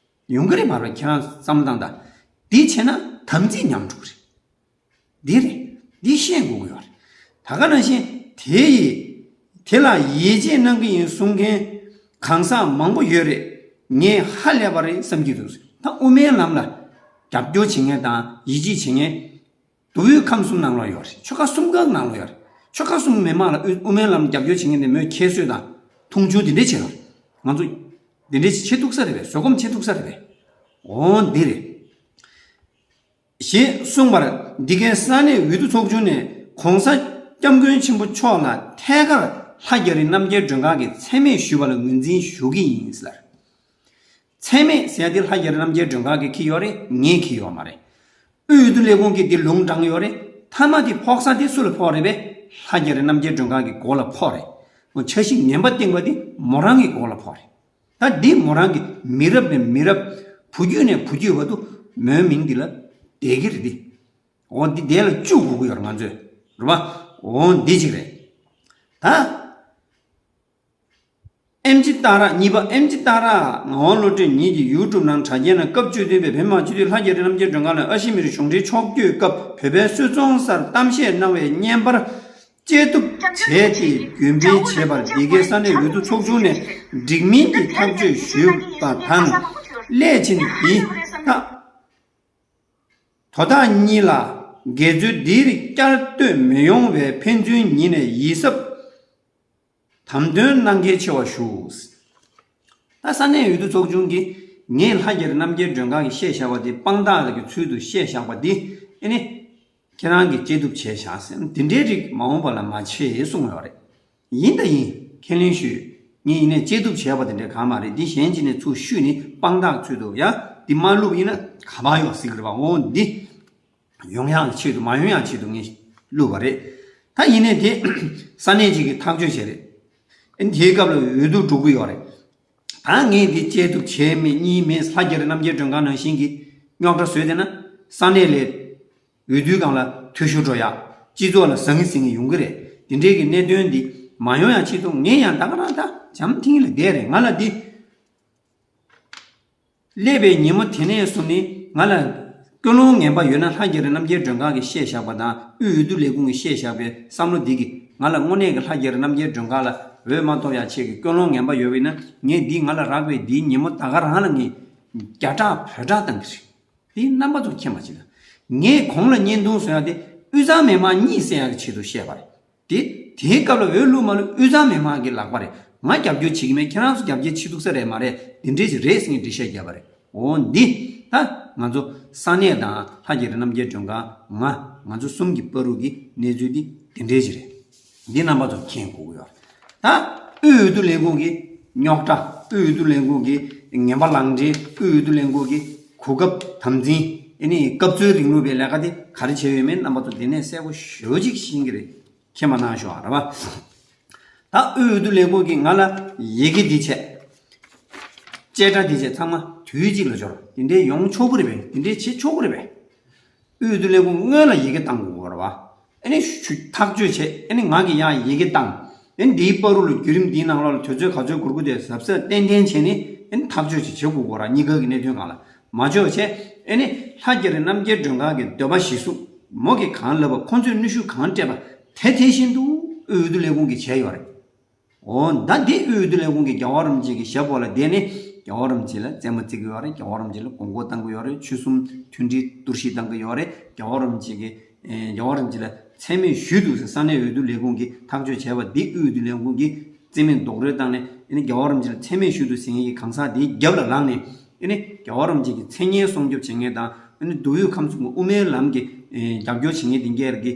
ཡོང་གི་རེད་མ་རེད། ཁྱེད་རང་བསམ་བློ་བཏང་དང་། འདི་བྱས་ན་དམ་ཚིག་ཉམས་འགྲོ་གི་རེད། འདི་རེད། འདི་ཤེས་དགོས་ཀྱི་ཡོད་རེད། ད་ག་ནང་བཞིན་དེ་ཡི་དེ་ལ་ཡིད་ཆེས་གནང་གི་ཡིན་གསུང་མཁན་གང་ཟག་མང་པོ་ཡོད་རེད། ངས་ཧ་ལས་པ་རེད་བསམ་གྱི་འདུག། ད་དབུ་མའི་ལམ་ལ་རྒྱབ་སྐྱོར་བྱེད་མཁན་དང་ཡིད་ཆེས་བྱེད་མཁན། མདོ་དབུས་ཁམས་གསུམ་ནང་ལོགས་ཡོད་རེད། ཆོལ་ཁ་གསུམ་ག་ནང་ལོགས་ཡོད་རེད། ཆོལ་ཁ་གསུམ་མི་མང་ལ་དབུ་དབུ་མའི་ལམ་རྒྱབ་སྐྱོར་བྱེད་མཁན་དེ་མོས་ཁྱད་གསོད་དང་མཐོང་ཆུང་དེ་འདྲས་བྱེད་ཡོད་རེད། ང་ཚོ་དེ་འདྲས་བྱེད་ཐུབ་ས་རེད་པས། བཟོད་སྒོམ་བྱེད་ཐུབ་ས་རེད་པས། འོ་འདི་རེད། ཞེས་གསུངས་པར་འདི་གའི་ས་གནས་འོས་བསྡུ་ཚོགས་ཆུང་ནས་༧གོང་ས་༧སྐྱབས་མགོན་ཆེན་པོ་མཆོག་ལ་ཐད་ཀར་ལྷ་རྒྱ་རི་རྣམ་རྒྱལ་སྒྲོལ་དཀར་གྱི་མཚན་སྨད་ཞུས་པ་ལ་ངོས་འཛིན་ཞུ་གི་ཡིན་ཟེར། མཚན་སྨད་ཟེར་ཡ་དེ་ལྷ་རྒྱ་རི་རྣམ་རྒྱལ་སྒྲོལ་དཀར་གྱིས་འཁྱེར་ཡོད་རེད། ངས་འཁྱེར་ཡོད་མ་རེད། དབུས་འོས་བསྡུ་ལས་ཁུངས་ཀྱིས་འདི་ལུང་དྲངས་ཡོད་རེད། མཐའ་མ་དེ་ཕོག་ས་དེ་སུ་ལ་ཕོག་རེད་པས། ལྷ་རྒྱ་རི་རྣམ་རྒྱལ་སྒྲོལ་དཀར་གྱི་མགོ་ལ་ཕོག་རེད། འོ་འཆར་གཞི་ངན་པ་བཏིང་བ་དེ་མོ་རང་གི་མགོ་ལ་ཕོག་རེད། ད་འདི་མོ་རང་གི་མི་རབས་ནས་མི་རབས་བུ་རྒྱུད་ནས་བུ་རྒྱུད་བར་དུ་མོའི་མིང་འདི་ལ་བསྡད་ཀྱི་རེད་འདི། འོ་འདི་བསྡད་ལ་བཅུག་དགོས་ཀྱི་ཡོད་རེད་ང་ཚོས། རེད་པ། འོ་འདི་གཅིག་རེད། ད། ཨེམ་ཆི་སྟག་ར། གཉིས་པ། ཨེམ་ཆི་སྟག་ར་ངག་དབང་བློ་གྲོས་ཉིད་ཀྱི་ཡུ་ཊུབ་ནང་དྲ་རྒྱའི་ནང་སྐབས་བཅུ་བདུན་པའི་བོད་མི་མང་སྤྱི་འཐུས་ལྷ་རྒྱ་རི་རྣམ་རྒྱལ་སྒྲོལ་དཀར་ལ་ཨ་ཤི་མིར་གཞུང་འབྲེལ་ཕྱོགས་བསྐྱོད་སྐབས་བོད་པའི་སུད་ཚོང་སར་གཏམ་བཤད་གནང་བའི་བརྙན་པར་བཅད་གཏུབ་བྱས་ཏེ་རྒྱུན་སྤེལ་བྱས་པར་འདི་གའི་ས་གནས་འོས་བསྡུ་ཚོགས་ཆུང་ནས་འགྲིག་མིན་གྱི་ཐག་གཅོད་ཞུས་པ་དང་། སླད་ཕྱིན་འདི་དག་དོ་བདག་གཉིས་ལ་འགལ་འཛོལ་འདིར་བསྐྱར་ཟློས་མི་ཡོང་བའི་ཕན་ཚུན་ཉིད་ནས་ཡིད་གཟབ་དམ་དོན་གནང་གལ་ཆེ་བ་ཞུ། ད་ས་གནས་འོས་བསྡུ་ཚོགས་ཆུང་གིས་ངས་ལྷ་རྒྱ་རི་རྣམ་རྒྱལ་སྒྲོལ་དཀར་གྱིས་བཤད་བཞག་པ་དེ་དཔང་རྟགས་ཀྱི་ཚུལ་དུ་བཤད་བཞག་པ་འདི་ཨེ་ནི་ཁྱེད་རང་གིས་བཅད་གཏུབ་བྱས་བཞག་ཟེར། དེ་འདྲའི་རིགས་མ་འོངས་པ་ལ་མ་བྱེད་གསུངས་ཡོད་རེད། ཡིན་ད་ཡིན། ཁས་ལེན་ཞུས། ངས་ཡིན་ནའི་བཅད་གཏུབ་བྱས་པ་དེ་འདྲ་གང་མ་རེད། འདི་གཞན་གཅིག་ནས་ཚུར་བཤུས་ནས་དཔང་རྟགས་ཚུལ་དུ་ཡ་འདི་མ་བླུགས་ཡིན་ན་ག་པར་ཡོད་ཟེར་གི་རེད་པ། འོ་འདི། ཡོང་ཡག་ཆེད་དུ་མ་ཡོང་ཡག་ཆེད་དུ་ངས་བླུགས་པ་རེད། ད་ཡིན་ནའི་དེ་ས་གནས་གཅིག་གིས་ཐག་གཅོད་བྱས་རེད། ཨ་ནི་དེའི་སྐབས་ལ་འོས་བསྡུ་འགྲོ་གི་ཡོད་རེད། ད་ངས་འདི་བཅད་གཏུབ་བྱས་མེད་གཉིས་མེད། ལྷ་རྒྱ་རི་རྣམ་རྒྱལ་སྒྲོལ་དཀར་ནང་བཞིན་གྱི་རྙོག་དྲ་བཟོས་བསྡད་ན་ས་གནས་ལ་འོས་བསྡུའི་སྒང་ལ་འཐུས་ཤོར་འགྲོ་ཡག་སྤྱི་ཚོགས་ལ་ཟང་ངེ་ཟིང་ངེ་ཡོང་གི་རེད། དེ་འདྲའི་གི་གནད་དོན་འདི་མ་ཡོང་ཡག་ཆེད་དུ་ངས་ཡང་ད་ག་རང་ད་འཇམ་ཐིང་ལ་བསྡད་རེད། ང་ལ་འདི། སླེབས་པའི་ཉིན་མོ་དེ་ནས་བཟུང་ནས་ང་ལ་ཀུན་སློང་ངན་པ་ཡོད་ན་ལྷ་རྒྱ་རི་རྣམ་རྒྱལ་སྒྲོལ་དཀར་གྱིས་བཤད་བཞག་པ་དང་དབུས་འོས་བསྡུ་ལས་ཁུངས་ཀྱིས་བཤད་བཞག་པའི་བསམ་བློ་འདི་གིས་ང་ལ་དངོས་གནས་ཀྱི་ལྷ་རྒྱ་རི་རྣམ་རྒྱལ་སྒྲོལ་དཀར་ལ་འོས་མ་ཐོབ་ཡག་ཆེད་ཀྱི་ཀུན་སློང་ངན་པ་ཡོད་པ་ཡིན་ན། ངས་འདི་ང་ལ་རག་པའི་འདིའི་ཉིན་མོ་ད་ག་རང་ལ་ངས་རྒྱ་སྐྲག་བོད་སྐྲག་བཏང་གི་རེད། དེ་རྣམ་པ་ཚོ་མཁྱེན་པ་ཅིག་ལ། ངས་གོང་ལ་བརྙན་ཐུང་བཟོ་ཡག་དེ་དབུས་གཙང་མི་མང་གཉིད་སད་ཡག་གི་ཆེད་དུ་བཤད་པ་རེད། དེ་དེའི་སྐབས་ལ་འོས་བླུགས་མ་བླུགས་དབུས་གཙང་མི་མང་གི་ལག་པ་རེད། ང་རྒྱབ་སྐྱོར་བྱེད་ཀྱི་མེད། ཁྱེད་རང་ཚོ་རྒྱབ་སྐྱོར་བྱེད་ཐུབ་ས་རེད་མ་རེད། དེ་འདྲས་ཞིག་རེད་ཟེར་ནས་འགྲེལ་བཤད་བརྒྱབ་པ་རེད། འོ་འདི་ད་ང་ཚོ་ས་གནས་དང་ལྷ་རྒྱ་རི་རྣམ་རྒྱལ་སྒྲོལ་དཀར་ང་ང་ཚོ་གསུམ་གྱི་བར་དུ་གི་གནས་ཚུལ་འདི་དེ་འདྲས་ཞིག་རེད། འདི་རྣམ་པ་ཚོ་མཁྱེན་དགོས་ཀྱི་ཡོད་རེད། ད་དབུས་འོས་བསྡུ་ལས་ཁུངས་ཀྱི་རྙོག་དྲ། དབུས་འོས་བསྡུ་ལས་ཁུངས་ཀྱི་ངན་པ་ལག་འབྲེལ། དབུས་འོས་བསྡུ་ལས་ཁུངས་ཀྱི་གོ་སྐབས་དམ་འཛིན། ཨེ་ནི་སྐབས་འཚོལ་རིང་ལུགས་པའི་ལས་ཀ་དེ་ག་རེ་བྱས་ཡོད་མེད་རྣམ་པ་ཚོ་འདི་ནས་གསལ་པོ་ཞེ་པོ་ཅིག་ཤེས་ཀྱི་རེད། མཁྱེན་པ་གནང་ཤོག་ཨ། རེད་པ། ད་དབུས་འོས་བསྡུ་ལས་ཁུངས་ཀྱིས་ང་ལ་ཡི་གེ་འདི་བྱས། བཅད་ཁྲ་འདི་བྱས། ཚང་མ་དུས་གཅིག་ལ་འབྱོར། དེ་འདྲའི་ཡོང་ཆོག་གི་རེད་པས། དེ་འདྲའི་བྱེད་ཆོག་གི་རེད་པས། དབུས་འོས་བསྡུ་ལས་ཁུངས་སྔོན་ལ་ཡི་གེ་བཏང་དགོས་པ་རེད་པ། ཨ་ནི་ཞུ་ཐག་གཅོད་བྱས། ཨ་ནི་ང་གིས་ཡང་ཡི་གེ་བཏང་། ཨེ་འདིའི་བར་དུ་ལ་བརྒྱུད་རིམ་འདིའི་ནང་ལོགས་ལ་དུས་ཚོད་ག་ཚོད་འགོར་དགོས་དེ་གཟབ་གཟབ་ཏན་ཏན་བྱས་ནས་ཨེ་ཐག་གཅོད་ཅིག་བྱེད་དགོས་ཀྱི་ཡོད་རེད། གཉིས་ཀ་གི་གནད་དོན་སྒང་ལ་མ་ལྕོགས་བྱས། ཨེ་ནི་ལྷ་རྒྱ་རི་རྣམ་རྒྱལ་སྒྲོན་ཁང་གི་འདོད་པ་གཞིར་བཟུང་མོ་གིས་གང་ལབ་པ། ཁོང་ཚོས་གནོན་ཤུགས་གང་སྤྲད་པ་དེ་དེ་བཞིན་དུ་དབུས་འོས་བསྡུ་ལས་ཁུངས་ཀྱིས་བྱས་ཡོད་རེད། འོ་ད་འདི་དབུས་འོས་བསྡུ་ལས་ཁུངས་ཀྱིས་རྒྱལ་བ་རིན་པོ་ཆེ་གི་ཞབས་འོག་ལ་བསྡད་ནས་རྒྱལ་བ་རིན་པོ་ཆེ་ལ་རྩེད་མོ་རྩེ་གི་ཡོད་རེད། རྒྱལ་བ་རིན་པོ་ཆེ་ལ་མགོ་སྐོར་བཏང་གི་ཡོད་རེད། ཆོལ་གསུམ་མཐུན་སྒྲིལ་གཏོར་བཤིག་བཏང་གི་ཡོད་རེད། རྒྱལ་བ་རིན་པོ་ཆེ་གི་ཨེ་རྒྱལ་བ་རིན་པོ་ཆེ་ལ་མཚན་སྨད་ཞུས་འདུག་ཟེར་ས་གནས་འོས་བསྡུ་ལས་ཁུངས་ཀྱིས་ཐག་གཅོད་བྱས་པ་འདི་དབུས་འོས་བསྡུ་ལས་ཁུངས་ཀྱིས་རྩིས་མེད་རྡོག་རོལ་བཏང་ནས། ཨེ་ནི་རྒྱལ་བ་རིན་པོ་ཆེ་ལ་མཚན་སྨད་ཞུས་འདུག་ཟེར་མཁན་གྱི་གང་ཟག་དེའི་རྒྱབ་ལ་ལངས་ནས། ཨེ་ནི་རྒྱལ་བ་རིན་པོ་ཆེ་གི་མཚན་སྙན་སྲུང་སྐྱོབ་བྱེད་མཁན་དང་། ཨེ་ནི་སྡུག་ཡུས་ཁམས་གསུམ་གྱི་དབུ་མའི་ལམ་གྱི་ཨེ་རྒྱབ་སྐྱོར་བྱེད་མཁན་དེ་འགས་ཀྱི་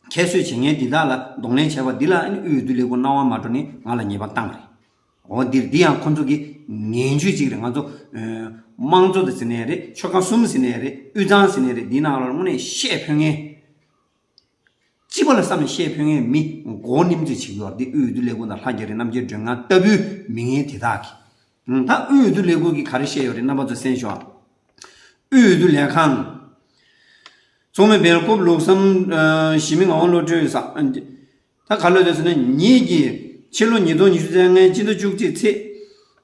ཁྱད་གསོད་བྱེད་མཁན་འདི་དག་ལ་གདོང་ལེན་བྱས་པ་འདི་ལ། ཨེ་ནི་དབུས་འོས་བསྡུ་ལས་ཁུངས་སྣང་བ་མ་འགྲོ་ནས་ང་ལ་ཉེས་པ་བཏང་བ་རེད། འོ་འདིར་འདི་ཡང་ཁོ་ཚོ་གི་ངན་ཇུས་ཅིག་རེད། ང་ཚོ་ཨེ་དམངས་གཙོ་དེ་ཟེར་ནའི་རེད། ཆོལ་ཁ་གསུམ་ཟེར་ནའི་རེད། དབུས་གཙང་ཟེར་ནའི་རེད། འདིའི་ནང་ལ་དངོས་གནས་བཤད་ཕོད་མཁན། སྤྱི་པ་ལ་བསམ་ནས་བཤད་ཕོད་མཁན་མི་མགོ་རྙིང་ཙམ་བྱེད་ཀྱི་ཡོད་རེད། འདི་དབུས་འོས་བསྡུ་ལས་ཁུངས་དང་ལྷ་རྒྱ་རི་རྣམ་རྒྱལ་སྒྲོན་ཁང་ལྟ་བུའི་མི་ངན་དེ་དག་གིས། ད་དབུས་འོས་བསྡུ་ལས་ཁུངས་ཀྱིས་ག་རེ་བཤད་ཡོད་རེད། རྣམ་པ་ཚོ་གསན་ཤོག། དབུས་འོས་བསྡུ་ལས་ཁང་། ཚོགས་མི་སྦེལ་ཀོབ་ལུགས་བསམ་ཨ་ཞི་མི་ངག་དབང་བློ་གྲོས་ས། ད་ག་ལོ་དེ་ཟེར་ན། ཉིད་ཀྱིས་ཕྱི་ལོ་ཉིས་སྟོང་ཉི་ཤུ་རྩ་ལྔའི་སྤྱི་ཟླ་བཅུ་གཅིག་ཚེས་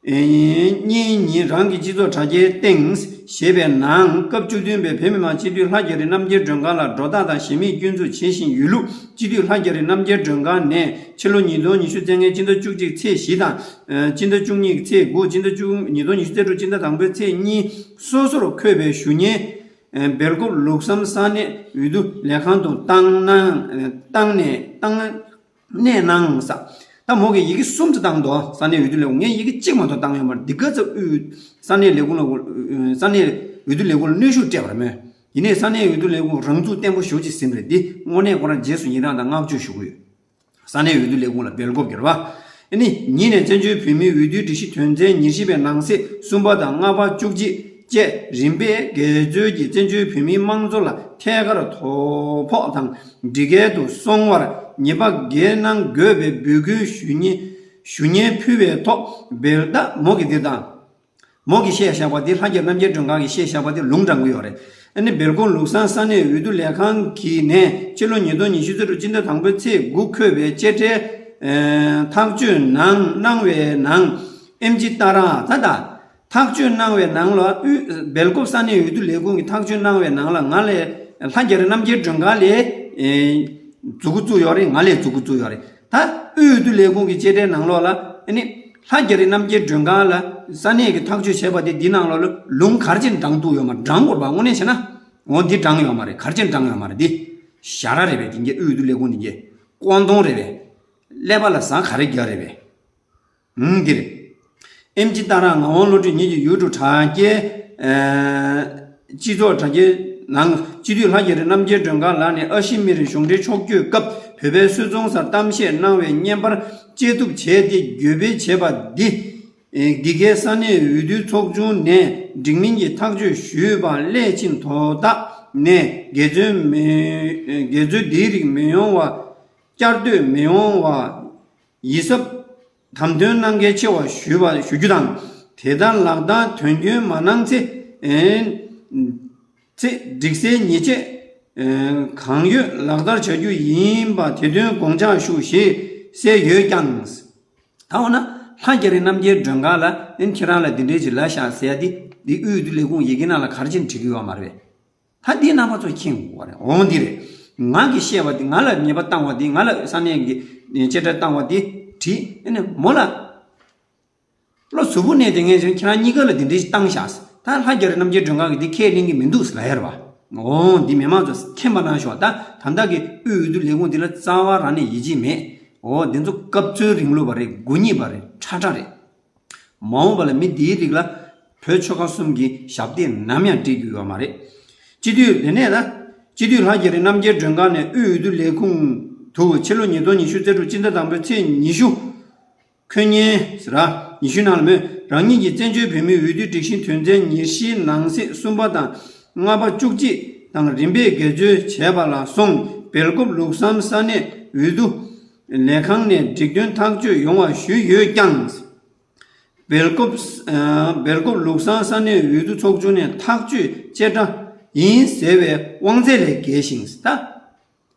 ཨེ་གཉིས་ཉིན་རང་གི་སྤྱི་ཚོགས་དྲ་རྒྱའི་སྟེང་ཞེས་པའི་ནང་། སྐབས་བཅུ་བདུན་པའི་བོད་མི་མང་སྤྱི་འཐུས་ལྷ་རྒྱ་རི་རྣམ་རྒྱལ་སྒྲོན་ཁང་ལ་སྒྲོ་བཏགས་དང་གཞན་མི་སྐྱོན་འཛུགས་བྱེད་བཞིན་ཡོད་ལུགས། སྤྱི་འཐུས་ལྷ་རྒྱ་རི་རྣམ་རྒྱལ་སྒྲོན་ཁང་ནས་ཕྱི་ལོ་ཉིས་སྟོང་ཉི་ཤུ་རྩ་ལྔའི་སྤྱི་ཟླ་བཅུ་གཅིག་ཚེས་བཞི་དང་། ཨ་སྤྱི་ཟླ་བཅུ་གཉིས་ཚེས་དགུ། སྤྱི་ཟླ་བཅུ་ཉིས་སྟོང་ཉི་ཤུ་རྩ་དྲུག་སྤྱི་ཟླ་དང་པོའི་ཚེས་གཉིས་སོ་སོར་འཁོད་པའི་ཞུ་སྙན་ཨ་སྦེལ་ཀོབ་ལུགས་བསམ་ས་གནས་འོས་བསྡུ་ལས་ཁང་དུ་བཏང་གནང་། ཨ་བཏང་ནས་བཏང་གནང་ས། ད་མོ་གིས་ཡི་གེ་གསུམ་དུ་བཏང་འདུག། ས་གནས་འོས་བསྡུ་ལས་ཁུངས། ངས་ཡི་གེ་གཅིག་མ་གཏོགས་བཏང་ཡོད་མ་རེད། འདི་ག་ཚོད་དབུས་ས་གནས་ལས་ཁུངས་ལ། ས་གནས་འོས་བསྡུ་ལས་ཁུངས་ལ་གནོན་ཤུགས་སྤྲད་པ་རེད་མོད། ཡིན་ནའི་ས་གནས་འོས་བསྡུ་ལས་ཁུངས་རང་ཚུགས་བརྟན་པོ་ཞེ་པོ་ཅིག་ཟིན་པ་རེད། འདི་དངོས་གནས་ཁོ་རང་རྗེས་སུ་ཡི་རངས་དང་བསྔགས་བརྗོད་ཞུ་གི་ཡོད། ས་གནས་འོས་བསྡུ་ལས་ཁུངས་ལ་སྦེལ་ཀོབ་ཀྱི་རེད་པ། ཨ་ནི་ཉིད་ནས་བཙན་བྱོལ་བོད་མིའི་འོས་བསྡུའི་སྒྲིག་གཞི་དོན་ཚན་ཉེར་བཞི་པའི་ནང་གསེས་གསུམ་པ་དང་ལྔ་པ། བཅུ་གཅིག་བཅས་རིམ་པས་འགལ་འཛོལ་གྱིས་བཙན་བྱོལ་བོད་མིའི་དམངས་གཙོ་ལ་ཐད་ཀར་དོ་ཕོག་དང་སྒྲིག་འགལ་དུ་སོང་བར་ཉེས་པ་འགེལ་གནང་དགོས་པའི་འབོད་སྐུལ་ཞུ་སྙན་ཞུ་སྙན་ཕུལ་བའི་ཐོག་སྦེལ། ད་མོ་གིས་འདི་དང་། མོ་གིས་བཤད་བཞག་པ་འདི། ལྷ་རྒྱ་རི་རྣམ་རྒྱལ་སྒྲོན་ཁང་གིས་བཤད་བཞག་པ་འདི་ལུང་དྲངས་ཀྱི་ཡོད་རེད། ཨ་ནི་སྦེལ་ཀོབ་ལུགས་བསམ་ས་གནས་འོས་བསྡུ་ལས་ཁང་གིས་ནས་ཕྱི་ལོ་ཉིས་སྟོང་ཉི་ཤུ་རྩ་དྲུག་སྤྱི་ཟླ་དང་པོའི་ཚེས་དགུ་འཁོད་པའི་དཔྱ་ཁྲལ་ཨེ་ཐག་གཅོད་གནང་གནང་བའི་ནང་། ཨེམ་ཆི་ཏཱ་ར། ད་ད་ཐག་གཅོད་གནང་བའི་ནང་ལ། དབུས་སྦེལ་ཀོབ་ས་གནས་འོས་བསྡུ་ལས་ཁུངས་ཀྱིས་ཐག་གཅོད་གནང་བའི་ནང་ལ། ང་ལས་ལྷ་རྒྱ་རི་རྣམ་རྒྱལ་སྒྲོན་ཁང་ལས་ཨེ་མཛུབ་གུ་བཙུགས་ཡོད་རེད། ང་ལས་མཛུབ་གུ་བཙུགས་ཡོད་རེད། ད་དབུས་འོས་བསྡུ་ལས་ཁུངས་ཀྱི་དཔྱ་ཁྲལ་ནང་ལོགས་ལ། ཨ་ནི་ལྷ་རྒྱ་རི་རྣམ་རྒྱལ་སྒྲོན་ཁང་ལ་ས་གནས་ཀྱི་ཐག་གཅོད་བྱས་པ་དེ་འདི་ནང་ལོགས་ལ་ལུང་ག་རེ་བྱས་ནས་དྲངས་འདུག་ཡོད་མ། དྲངས་དགོས་པ་དངོས་གནས་བྱས་ན། འོ་འདི་དྲངས་ཡོད་མ་རེད། ག་རེ་བྱས་ནས་དྲངས་ཡོད་མ་རེད། འདི་ཞ་ར་རེད་པས། དེ་གའི་དབུས་འོས་བསྡུ་ལས་ཁུངས་དེ་གའི་ཀོང་ཏུང་རེད་པས། ཀླད་པ་ལ་ཟ་ག་རེ་རྒྱག་རེད་པས། ཨང་། འདིར། ཨེམ་ཆི་ཏཱ་ར་ངག་དབང་བློ་གྲོས་ཉིད་ཀྱི་ཡུལ་དུ་དྲ་རྒྱའི་ཨ་སྤྱི་ཚོགས་དྲ་རྒྱའི་ནང་། སྤྱི་འཐུས་ལྷ་རྒྱ་རི་རྣམ་རྒྱལ་སྒྲོན་ཁང་ལགས་ནས་ཨ་ཤི་མིར་གཞུང་འབྲེལ་ཕྱོགས་བསྐྱོད་སྐབས་བོད་པའི་སུད་ཚོང་སར་གཏམ་བཤད་གནང་བའི་བརྙན་པར་དཔྱད་བསྡུར་བྱས་ཏེ་བརྒྱུད་སྤེལ་བྱས་པ་འདི། ཨེ་འདི་གའི་ས་གནས་འོས་བསྡུ་ཚོགས་ཆུང་ནས་འགྲིག་མིན་གྱི་ཐག་གཅོད་ཞུས་པ་སླད་ཕྱིན་དོ་བདག་ནས་འགལ་འཛོལ་མི་འགལ་འཛོལ་འདིའི་རིགས་མི་ཡོང་བ། བསྐྱར་ཟློས་མི་ཡོང་བ། ཡིད་གཟབ་དམ་དོན་གནང་གལ་ཆེ་བ་ཞུ་བ་ཞུ་རྒྱུ་དང་། དེ་ལྟར་ལག་བསྟར་དོན་འཁྱོལ་མ་གནང་ཚེ། ཨེ་ཚེ་སྒྲིག་སའི་ཉེས་ཆད་ཨེ་གང་ཡོད་ལག་བསྟར་བྱ་རྒྱུ་ཡིན་པ་དེ་དོན་དགོངས་འཇགས་ཞུ་ཞེས་གསལ་ཡོད་ཀྱང་། ད་འོ་ན་ལྷ་རྒྱ་རི་རྣམ་རྒྱལ་སྒྲོན་ཁང་ལ། ཨེ་ཁྱེད་རང་ལ་འདི་འདྲའི་ཅིག་ལབ་ཤག་ཟེར་ཡ་འདི། འདི་དབུས་འོས་བསྡུ་ལས་ཁུངས་ཡི་གེ་ནང་ལ་ག་རེ་བྱས་ནས་བྲིས་ཀྱི་ཡོད་མ་རེད་པས། ད་འདི་རྣམ་པ་ཚོ་མཁྱེན་དགོས་པ་རེད། འོང་འདི་རེད། ང་གིས་བཤད་པ་འདི། ང་ལ་ཉེས་པ་བཏང་བ་འདི། ང་ལ་ས་གནས་ཀྱི་དཔྱ་ཁྲལ་བཏང་བ་འདི་བྲིས། ཨ་ནི་མོ་ལ་བློ་གཟུ་བོ་གནས་བསྡད་མཁན་ཅིག་ཁྱེད་རང་གཉིས་ཀ་ལ་འདི་འདྲའི་བཏང་བཞག་ཟེར། ད་ལྷ་རྒྱ་རི་རྣམ་རྒྱལ་སྒྲོན་ཁང་གིས་འདི་ཁས་ལེན་གྱི་མི་འདུག་ཟེར་ལབ་ཡ་རེད་པ། འོང་འདི་མི་མང་ཚོ་མཁྱེན་པ་གནང་ཤོག། ད་ད་ལྟ་གི་དབུས་འོས་བསྡུ་ལས་ཁུངས་འདི་ལ་རྩ་བ་རང་ནས་ཡིད་ཆེས་མེད། འོ་འདི་ཚོ་སྐབས་འཚོལ་རིང་ལུགས་པ་རེད། དགུ་ཉིད་པ་རེད། ཁྲ་ཁྲ་རེད། མ་འོངས་པ་ལ་མི་འདིའི་རིགས་ལ་བོད་ཆོལ་ཁ་གསུམ་གྱི་ཞབས་སྟེགས་ནམ་ཡང་སྤྲད་རྒྱུ་ཡོད་མ་རེད། སྤྱི་འཐུས་དེ་ནས་ད། སྤྱི་འཐུས་ལྷ་རྒྱ་རི་རྣམ་རྒྱལ་སྒྲོན་ཁང་ནས་དབུས་འོས་བསྡུ་ལས་ཁུངས་དུ་ཕྱི་ལོ་ཉིས་སྟོང་ཉི་ཤུ་རྩ་དྲུག་སྤྱི་ཟླ་དང་པོའི་ཚེས་ཉི་ཤུ། འཁོད་ཉིན་ཟེར་ར། ཉི་ཤུ་ནང་ལ་མོས་རང་ཉིད་ཀྱིས་བཙན་བྱོལ་བོད་མིའི་འོས་བསྡུའི་སྒྲིག་གཞི་དོན་ཚན་ཉེར་བཞིའི་ནང་གསེས་གསུམ་པ་དང་ལྔ་པ། བཅུ་གཅིག་དང་རིམ་པས་འགལ་འཛོལ་བྱས་པ་ལ་སོགས་སྦེལ་ཀོབ་ལུགས་བསམ་ས་གནས་འོས་བསྡུ་ལས་ཁང་ནས་སྒྲིག་དོན་ཐག་གཅོད་ཡོང་བ་ཞུས་ཡོད་ཀྱང་། སྦེལ་ཀོབ། ཨ་སྦེལ་ཀོབ་ལུགས་བསམ་ས་གནས་འོས་བསྡུ་ཚོགས་ཆུང་ནས་ཐག་གཅོད་བཅད་ཁྲ་ཡིན་ཟེར་བའི་དབང་ཚད་ལས་བརྒལ་ཞིང་། ད་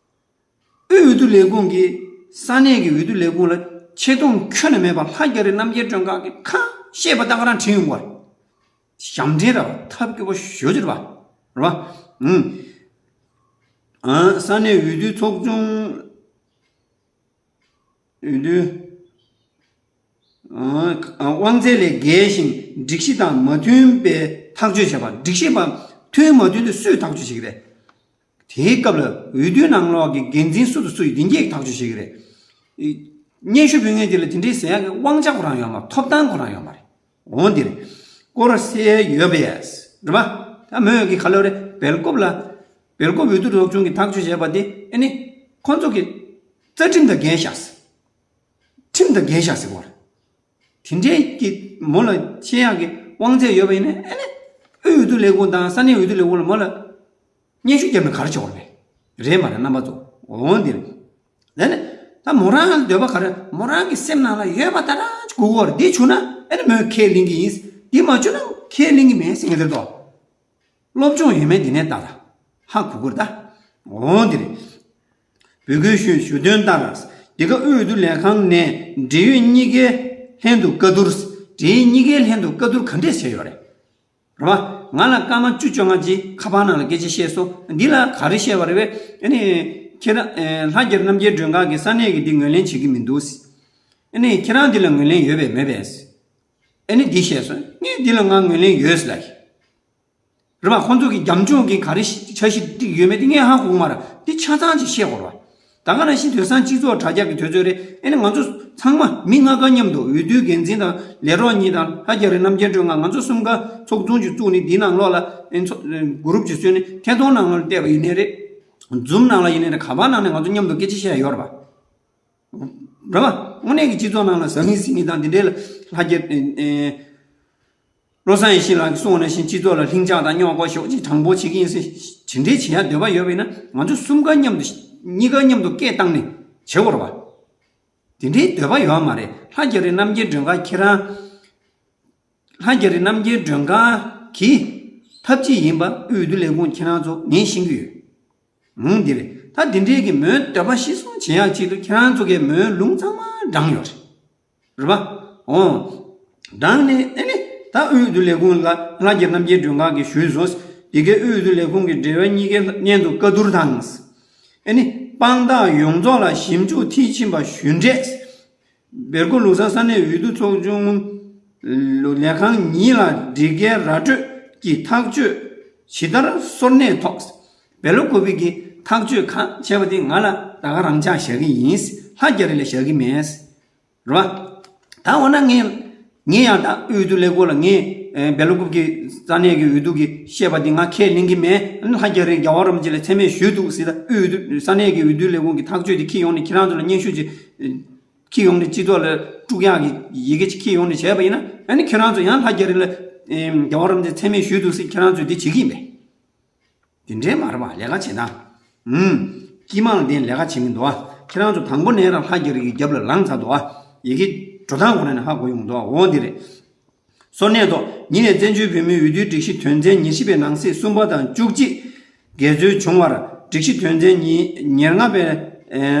དབུས་འོས་བསྡུ་ལས་ཁུངས་ཀྱིས་ས་གནས་ཀྱི་འོས་བསྡུ་ལས་ཁུངས་ལ་ ཆེ་མཐོང་ཁྱོན་ནས་མེད་པ་ལྷ་རྒྱ་རི་རྣམ་རྒྱལ་སྒྲོན་དཀར་གྱིས་གང་བཤད་པ་ད་ག་རང་དྲན་ཡོང་བ་རེད། ཞབས་འདྲེན་ར་བ་ཐབས་སྐྱོ་པོ་ཞེ་པོ་ཅིག་རེད་པ། རེད་པ། ཨུམ། ཨ། ས་གནས་འོས་བསྡུ་ཚོགས་ཆུང་། འོས་བསྡུ། ཨ། དབང་ཚད་ལས་བརྒལ་ཞིང་སྒྲིག་གཞི་དང་མ་མཐུན་པའི་ཐག་གཅོད་བྱས་པ། སྒྲིག་གཞི་དང་མཐུན་མ་མཐུན་དེ་སུས་ཐག་གཅོད་བྱེད་ཀྱི་རེད། དེའི་སྐབས་ལ་འོས་བསྡུའི་ནང་ལོགས་ཀྱི་འགན་འཛིན་སུ་དང་སུ་ཡིན་དེ་གཉིས་ཐག་གཅོད་བྱེད་ཀྱི་རེད། སྙན་ཞུ་ཕུལ་མཁན་དེ་ལ་དེ་འདྲའི་ཟེར་ཡག་གི་དབང་ཆ་ཁོ་རང་ཡོད་མ་རེད། ཐོབ་ཐང་ཁོ་རང་ཡོད་མ་རེད། འོ་འདིར། སྐོར་གསལ་ཡོད་པས། རེད་པ། ད་མོས་ཀྱི་ག་ལོ་རེད། སྦེལ་ཀོབ་ལ། སྦེལ་ཀོབ་འོས་བསྡུ་ཚོགས་ཆུང་གིས་ཐག་གཅོད་བྱས་པ་དེ་ཨ་ནི། ཁོང་ཚོ་གི་རྩ་ཁྲིམས་དང་འགལ་ཤག་ཁྲིམས་དང་འགལ་ཤག་ཟེར་བ་རེད། དེ་འདྲའི་གི་མོ་ལ་ཆེ་ཡག་གི་དབང་ཚད་ཡོད་པ་ཡིན་ན་ཨ་ནི། དབུས་འོས་བསྡུ་ལས་ཁུངས་དང་ས་གནས་འོས་བསྡུ་ལས་ཁུངས་ལ་མོ་ལ། སྙན་ཞུ་བརྒྱབ་ན་ག་རེ་བྱེད་དགོས་རེད། རེད་མ་རེད་རྣམ་པ་ཚོ། འོ་འདིར། ད་ནི། ད་མོ་རང་ལ་འདོད་པ་ག་རེ། མོ་རང་གི་སེམས་ནང་ལ་ཡོད་པ་ད་རང་གི་གུ་གོར་འདི་བྱུང་ན་ཨ་ནི་མོས་ཁས་ལེན་གི་ཡིན། འདི་མ་བྱུང་ན་ཁས་ལེན་གི་མེད་ཟེར་གི་རེད་དོ། སློབ་སྦྱོང་ཡོད་མེད་འདི་ནས་ལྟ་ད། ཧ་གོ་གི་རེད་ད། འོ་འདིར། འབོད་སྐུལ་ཞུ་ཞུ་དོན་ལྟར། འདི་ག་དབུས་འོས་བསྡུ་ལས་ཁང་ནས་འབྲེལ་ཡོད་གཉིས་ཀའི་ལྷན་དུ་བཀའ་བསྡུར། འབྲེལ་ཡོད་གཉིས་ཀའི་ལྷན་དུ་བཀའ་བསྡུར་ག་འདྲས་བྱས་ཡོད་རེད། རེད་པ། ང་ལ་སྐར་མ་བཅུ་བཅོ་ལྔ་ཅིག་ཁ་པར་ནང་ལ་སྐད་ཆ་བཤད་སོང་། འདི་ལ་ག་རེ་བཤད་པ་རེད་པས། ཨ་ནི། ཁྱེད་རང་། ཨེ། ལྷ་རྒྱ་རི་རྣམ་རྒྱལ་སྒྲོན་དཀར་གྱིས་ས་གནས་ཀྱི་འདི་ངོས་ལེན་བྱེད་ཀྱི་མི་འདུག་ཨ་ནི་ཁྱེད་རང་འདི་ལ་ངོས་ལེན་ཡོད་པས་མེད་པས། ཨ་ནི་འདི་བཤད་སོང་། ངས་འདི་ལ་ང་ངོས་ལེན་ཡོད་ཟེར་ལབ། རེད་པ། ཁོང་ཚོ་གི་རྒྱབ་ལྗོངས་ཀྱི་ག་རེ་འཆར་གཞི་བསྒྲིགས་ཡོད་མེད་དེ་ངས་ཧ་གོ་གི་མ་རེད། འདི་ཆ་ཚང་ཅིག་བཤད་དགོས་རེད་པ། ད་ག་ནང་བཞིན་དེང་སང་སྤྱི་ཚོགས་དྲ་རྒྱ་གི་དུས་ཚོད་རེད། ཨ་ནི་ང་ཚོ་ཚང་མ་མི་ལྔ་ཀ་མཉམ་དུ་འོས་བསྡུའི་འགན་འཛིན་དང་ལས་རོགས་གཉིས་དང་ལྷ་རྒྱ་རི་རྣམ་རྒྱལ་སྒྲོན་དཀར་ང་ཚོ་གསུམ་ཀ་ཚོགས་ཆུང་ཅིག་བཙུགས་ནས་འདིའི་ནང་ལོགས་ལ་ཨེ་ཚོ་གུ་རུབ་ཅིག་བཟོས་ནས་ཐད་གཏོང་ནང་ལོགས་ལ་བལྟས་པ་ཡིན་ནའི་རེད། ཛུམ་ནང་ལ་ཡིན་ནའི་རེད། ག་པར་ནང་ནས་ང་ཚོ་མཉམ་དུ་སྐད་ཆ་བཤད་ཡ་ཡོད་རེད་པ། རེད་པ། དངོས་གནས་ཀྱི་སྤྱི་ཚོགས་ནང་ལ་ཟང་ངེ་ཟིང་ངེ་དང་འདི་འདྲའི་ལ་ལྷ་རྒྱ་ཨེ་ཨེ། བློ་བཟང་ཡེ་ཤེས་ལགས་ཀྱིས་གསུངས་པ་ནང་བཞིན་སྤྱི་ཚོགས་ལ་ལྷིང་འཇགས་དང་རྙོག་གོ་ཞོག་ཅིག་དྲང་པོ་བྱེད་ཀྱི་ཡིན་ཟེར་དེ་འདྲའི་བྱེད་ཡ་འདོད་པ་ཡོད་པ་ཡིན་ན་ང་ཚོ་གསུམ་ཀ་མཉམ་དུ་གཉིས་ཀ་མཉམ་དུ་སྐད་བཏང་ནས་བྱེད་དགོས་རེད་པ། དེ་འདྲའི་འདོད་པ་ཡོད་མ་རེད། ལྷ་རྒྱ་རི་རྣམ་རྒྱལ་སྒྲོན་དཀར་ཁྱེད་རང་། ལྷ་རྒྱ་རི་རྣམ་རྒྱལ་སྒྲོན་དཀར་གྱི་ཐབས་ཇུས་ཡིན་པ་དབུས་འོས་བསྡུ་ལས་ཁུངས་ཁྱེད་རང་ཚོ་ངས་ཤེས་ཀྱི་ཡོད། འོང་འདི་རེད། ད་འདི་འདྲའི་གི་མོའི་འདོད་པ་ཤེས་སོང་བྱེད་ཡག་ཆེད་དུ་ཁྱེད་རང་ཚོ་གིས་མོའི་ལུང་ཚང་མ་དྲངས་ཡོད་རེད། རེད་པ། འོང་། དྲངས་ནས་ཨེ་ནི་ད་དབུས་འོས་བསྡུ་ལས་ཁུངས་ལ་ལྷ་རྒྱ་རི་རྣམ་རྒྱལ་སྒྲོན་དཀར་གྱིས་ཞུས་སོང་། འདི་གའི་དབུས་འོས་བསྡུ་ལས་ཁུངས་ཀྱི་འབྲེལ་བ་གཉིས་ཀའི་སྙན་དུ་བཀའ་བསྡུར་དང་། ཨེ་ནི་དཔང་རྟགས་ཡོངས་རྫོགས་ལ་ཞིབ་འཇུག་མཐིལ་ཕྱིན་པ་ཞུ་འབྲས། སྦེལ་ཀོབ་ལུགས་གསར་ས་གནས་འོས་བསྡུ་ཚོགས་ཆུང་ལས་ཁང་ཉིད་ལ་སྒྲིག་འགལ་ར་སྤྲོད་ཀྱི་ཐག་གཅོད་ཇི་ལྟར་སོར་གནས་ཐོག་སྦེལ་ཀོབ་ཀྱི་ཐག་གཅོད་གང་བྱས་པ་དེ་ང་ལ་ད་ག་རང་འཇགས་བཞག་གི་ཡིན། ལྷ་རྒྱ་རི་ལ་བཞག་གི་མེད། རེད་པ། ད་འོ་ན་ངས་ངས་ཡང་ད་འོས་བསྡུ་ལས་ཁུངས་ལ་ངས་ཨེ་སྦེལ་ཀོབ་ཀྱི་ས་གནས་ཀྱི་འོས་བསྡུ་གི་བཤད་པ་དེ་ང་ཁས་ལེན་གྱི་མེད། ལྷ་རྒྱ་རི་རྒྱལ་བ་རིན་པོ་ཆེ་ལ་མཚན་སྨད་ཞུས་འདུག་ཟེར། ད་འོས་བསྡུ་ས་གནས་ཀྱི་འོས་བསྡུ་ལས་ཁུངས་ཀྱི་ཐག་གཅོད་དེ་འཁྱེར་ཡོང་ནས་ཁྱེད་རང་ཚོ་ལ་སྙན་ཞུ་ཅིག་འཁྱེར་ཡོང་ནས་སྤྱི་ཚོགས་ལ་དཀྲུག་ཡག་གི་ཡི་གེ་ཅིག་འཁྱེར་ཡོང་ནས་བྱས་པ་ཡིན་ན་ཨ་ནི་ཁྱེད་རང་ཚོ་ཡང་ལྷ་རྒྱ་རི་ལ་ཨེམ་རྒྱལ་བ་རིན་པོ་ཆེ་མཚན་སྨད་ཞུས་འདུག་ཟེར་ཁྱེད་རང་ཚོས་དེ་བྱེད་ཀྱི་ཡིན་པས། དེ་འདྲའི་མ་རེད་པ། ལས་ཀ་བྱེད་སྟངས། ཨུམ། སྤྱི་དམངས་ལ་དེ་ལས་ཀ་བྱེད་མི་འདུག་ཨ། ཁྱེད་རང་ཚོ་དང་པོ་ནས་རང་ལྷ་རྒྱ་རི་གི་རྒྱབ་ལ་ལངས་ཚར་འདུག་ཨ། ཡི་གེ་འགྲོ་སྟངས་ཁོ་ནས་ནས་ཧ་གོ་ཡོང་འདུག་ཨ། འོ་འདི་རེད། སོར་གནས་ཐོག་ཉིད་ནས་བཙན་བྱོལ་བོད་མིའི་འོས་བསྡུའི་སྒྲིག་གཞི་དོན་ཚན་ཉེར་བཞི་པའི་ནང་གསེས་གསུམ་པ་དང་བཅུ་གཅིག་འགལ་འཛོལ་བྱུང་བར་སྒྲིག་གཞི་དོན་ཚན་ཉི་ཉེར་ལྔ་པའི་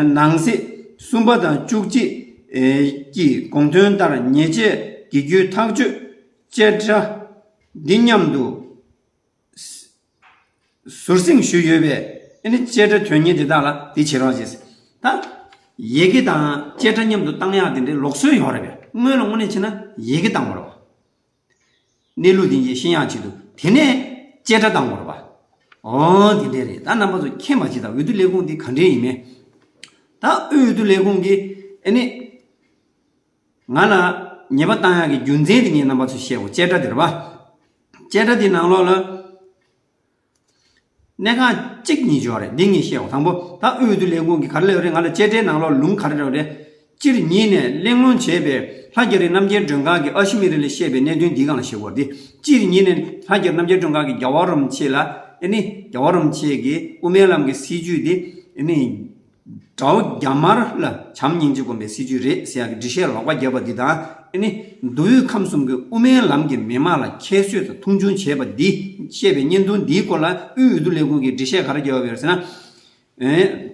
ནང་གསེས་གསུམ་པ་དང་བཅུ་གཅིག་གི་དགོངས་དོན་ལྟར་ཉེས་ཆད་དགེ་བསྐྱུར་ཐག་གཅོད་བཅད་ཁྲ་འདི་མཉམ་དུ་ཟུར་སེང་ཞུས་ཡོད་པས་ཨ་ནི་བཅད་ཁྲ་དོན་གཉེར་དེ་དག་ལ་དེ་བྱེད་རོགས་བྱེད། ད་ཡི་གེ་དང་བཅད་ཁྲ་མཉམ་དུ་བཏང་ཡག་དེ་འདྲའི་ལུགས་སྲོལ་ཡོད་རེད་པས། སྔོན་ལ་དངོས་གནས་བྱས་ན་ཡི་གེ་བཏང་དགོས་རེད་པ། གནས་ལུགས་དེ་འདྲའི་ཤེས་ཡག་ཆེད་དུ་དེ་ནས་བཅད་ཁྲ་བཏང་དགོས་རེད་པ། འོ་དེ་འདྲས་རེད། ད་རྣམ་པ་ཚོ་མཁྱེན་པ་ཅིག་དང་འོས་བསྡུ་ལས་ཁུངས་དེ་ག་འདྲས་ཡིན་མིན། ད་དབུས་འོས་བསྡུ་ལས་ཁུངས་ཀྱིས་ཨ་ནི་ང་ལ་ཉེས་པ་བཏང་ཡག་གི་རྒྱུ་མཚན་དེ་ངས་རྣམ་པ་ཚོ་བཤད་དགོས། བཅད་ཁྲ་དེ་རེད་པ། བཅད་ཁྲ་དེ་ནང་ལོགས་ལ་གནད་འགག་གཅིག་གཉིས་ཡོད་རེད། འདི་ངས་བཤད་འོ། དང་པོ་ད་དབུས་འོས་བསྡུ་ལས་ཁུངས་ཀྱིས་ག་རེ་ལབ་ཡོད་རེད། ང་ལ་བཅད་ཁྲའི་ནང་ལོགས་ལུང་ག་རེ་ཡོད་རེད། སྤྱིར་ཉིད་ནས་གླེང་སློང་བྱས་པའི་ལྷ་རྒྱ་རི་རྣམ་རྒྱལ་སྒྲོན་དཀར་གྱིས་ཨ་ཤི་མི་རི་ལ་བཤད་པའི་གནད་དོན་འདིའི་སྒང་ལ་བཤད་དགོས་རེད། སྤྱིར་ཉིད་ནས་ལྷ་རྒྱ་རི་རྣམ་རྒྱལ་སྒྲོན་དཀར་གྱིས་རྒྱལ་བ་རིན་པོ་ཆེ་ལ་ཨ་ནི་རྒྱལ་བ་རིན་པོ་ཆེ་གིས་དབུ་མའི་ལམ་གྱི་སྲིད་བྱུས་འདི་ཨ་ནི་དགྲ་བོ་རྒྱ་དམར་ལ་བྱམས་སྙིང་རྗེ་སྒོམ་པའི་སྲིད་བྱུས་རེད་ཟེར་ཡག་གི་འགྲེལ་བཤད་ལོག་པ་བརྒྱབ་པ་འདི་དང་། ཨ་ནི་མདོ་དབུས་ཁམས་གསུམ་གྱི་དབུ་མའི་ལམ་གྱི་མི་མང་ལ་ཁྱད་གསོད་དང་མཐོང་ཆུང་བྱས་པ་འདི་བཤད་པའི་བརྙན་ཐུང་འདིའི་སྐོར་ལ་དབུས་འོས་བསྡུ་ལས་ཁུངས་ཀྱིས་འགྲེལ་བཤད་ག་རེ་བརྒྱབ་ཡོད་པ་རེད་ཟེར་ན། ཨེ།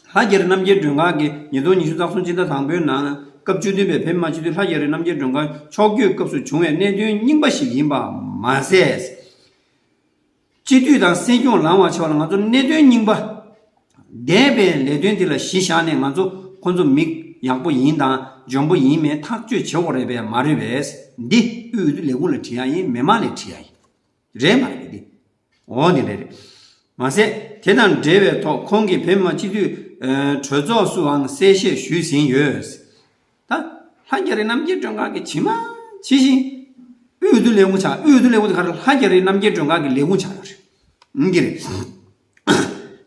ལྷ་རྒྱ་རི་རྣམ་རྒྱལ་སྒྲོན་དཀར་གྱིས་ཉིས་སྟོང་ཉི་ཤུ་རྩ་གསུམ་སྤྱི་ཟླ་དང་པོའི་ནང་ སྐབས་བཅུ་བདུན་པའི་བོད་མི་མང་སྤྱི་འཐུས་ལྷ་རྒྱ་རི་རྣམ་རྒྱལ་སྒྲོལ་དཀར་ཕྱོགས་བསྐྱོད་སྐབས་སུ་བྱུང་བའི་གནད་དོན་རྙིང་པ་ཞིག་ཡིན་པ་མ་ཟད། སྤྱི་འཐུས་དང་སྲིད་སྐྱོང་ལངས་པ་ཆེ་བ་ལ་ང་ཚོ་གནད་དོན་རྙིང་པ། འདས་པའི་ལས་དོན་དེ་ལ་གཞི་བཞག་ནས་ང་ཚོ་ཁོ་ཚོ་མི་ཡག་པོ་ཡིན་དང་འཇོན་པོ་ཡིན་མིན་ཐག་གཅོད་བྱེད་དགོས་རེད་པས་མ་རེད་པས། འདི་དབུས་འོས་བསྡུ་ལས་ཁུངས་ལ་དྲི་ཡ་ཡིན། མི་མང་ལ་དྲི་ཡ་ཡིན། རེད་མ་རེད་འདི། འོ་འདི་འདྲ་རེད། མ་ཟད་དེ་དང་འབྲེལ་བའི་ཐོག་ཁོང་གིས་བོད་མི་མང་སྤྱི་འཐུས་ཨ་གྲོས་ཚོགས་སུའང་གསལ་བཤད་ཞུས་ཟིན་ཡོད། ད་ལྷ་རྒྱ་རི་རྣམ་རྒྱལ་སྒྲོལ་དཀར་གྱིས་ཇི་མ་ཇི་བཞིན་དབུས་འོས་བསྡུ་ལས་ཁུངས་ཆགས། དབུས་འོས་བསྡུ་ལས་ཁུངས་དེ་ག་རེ། ལྷ་རྒྱ་རི་རྣམ་རྒྱལ་སྒྲོལ་དཀར་གྱི་ལས་ཁུངས་ཆགས་ཡོད་རེད། འདི་རེད།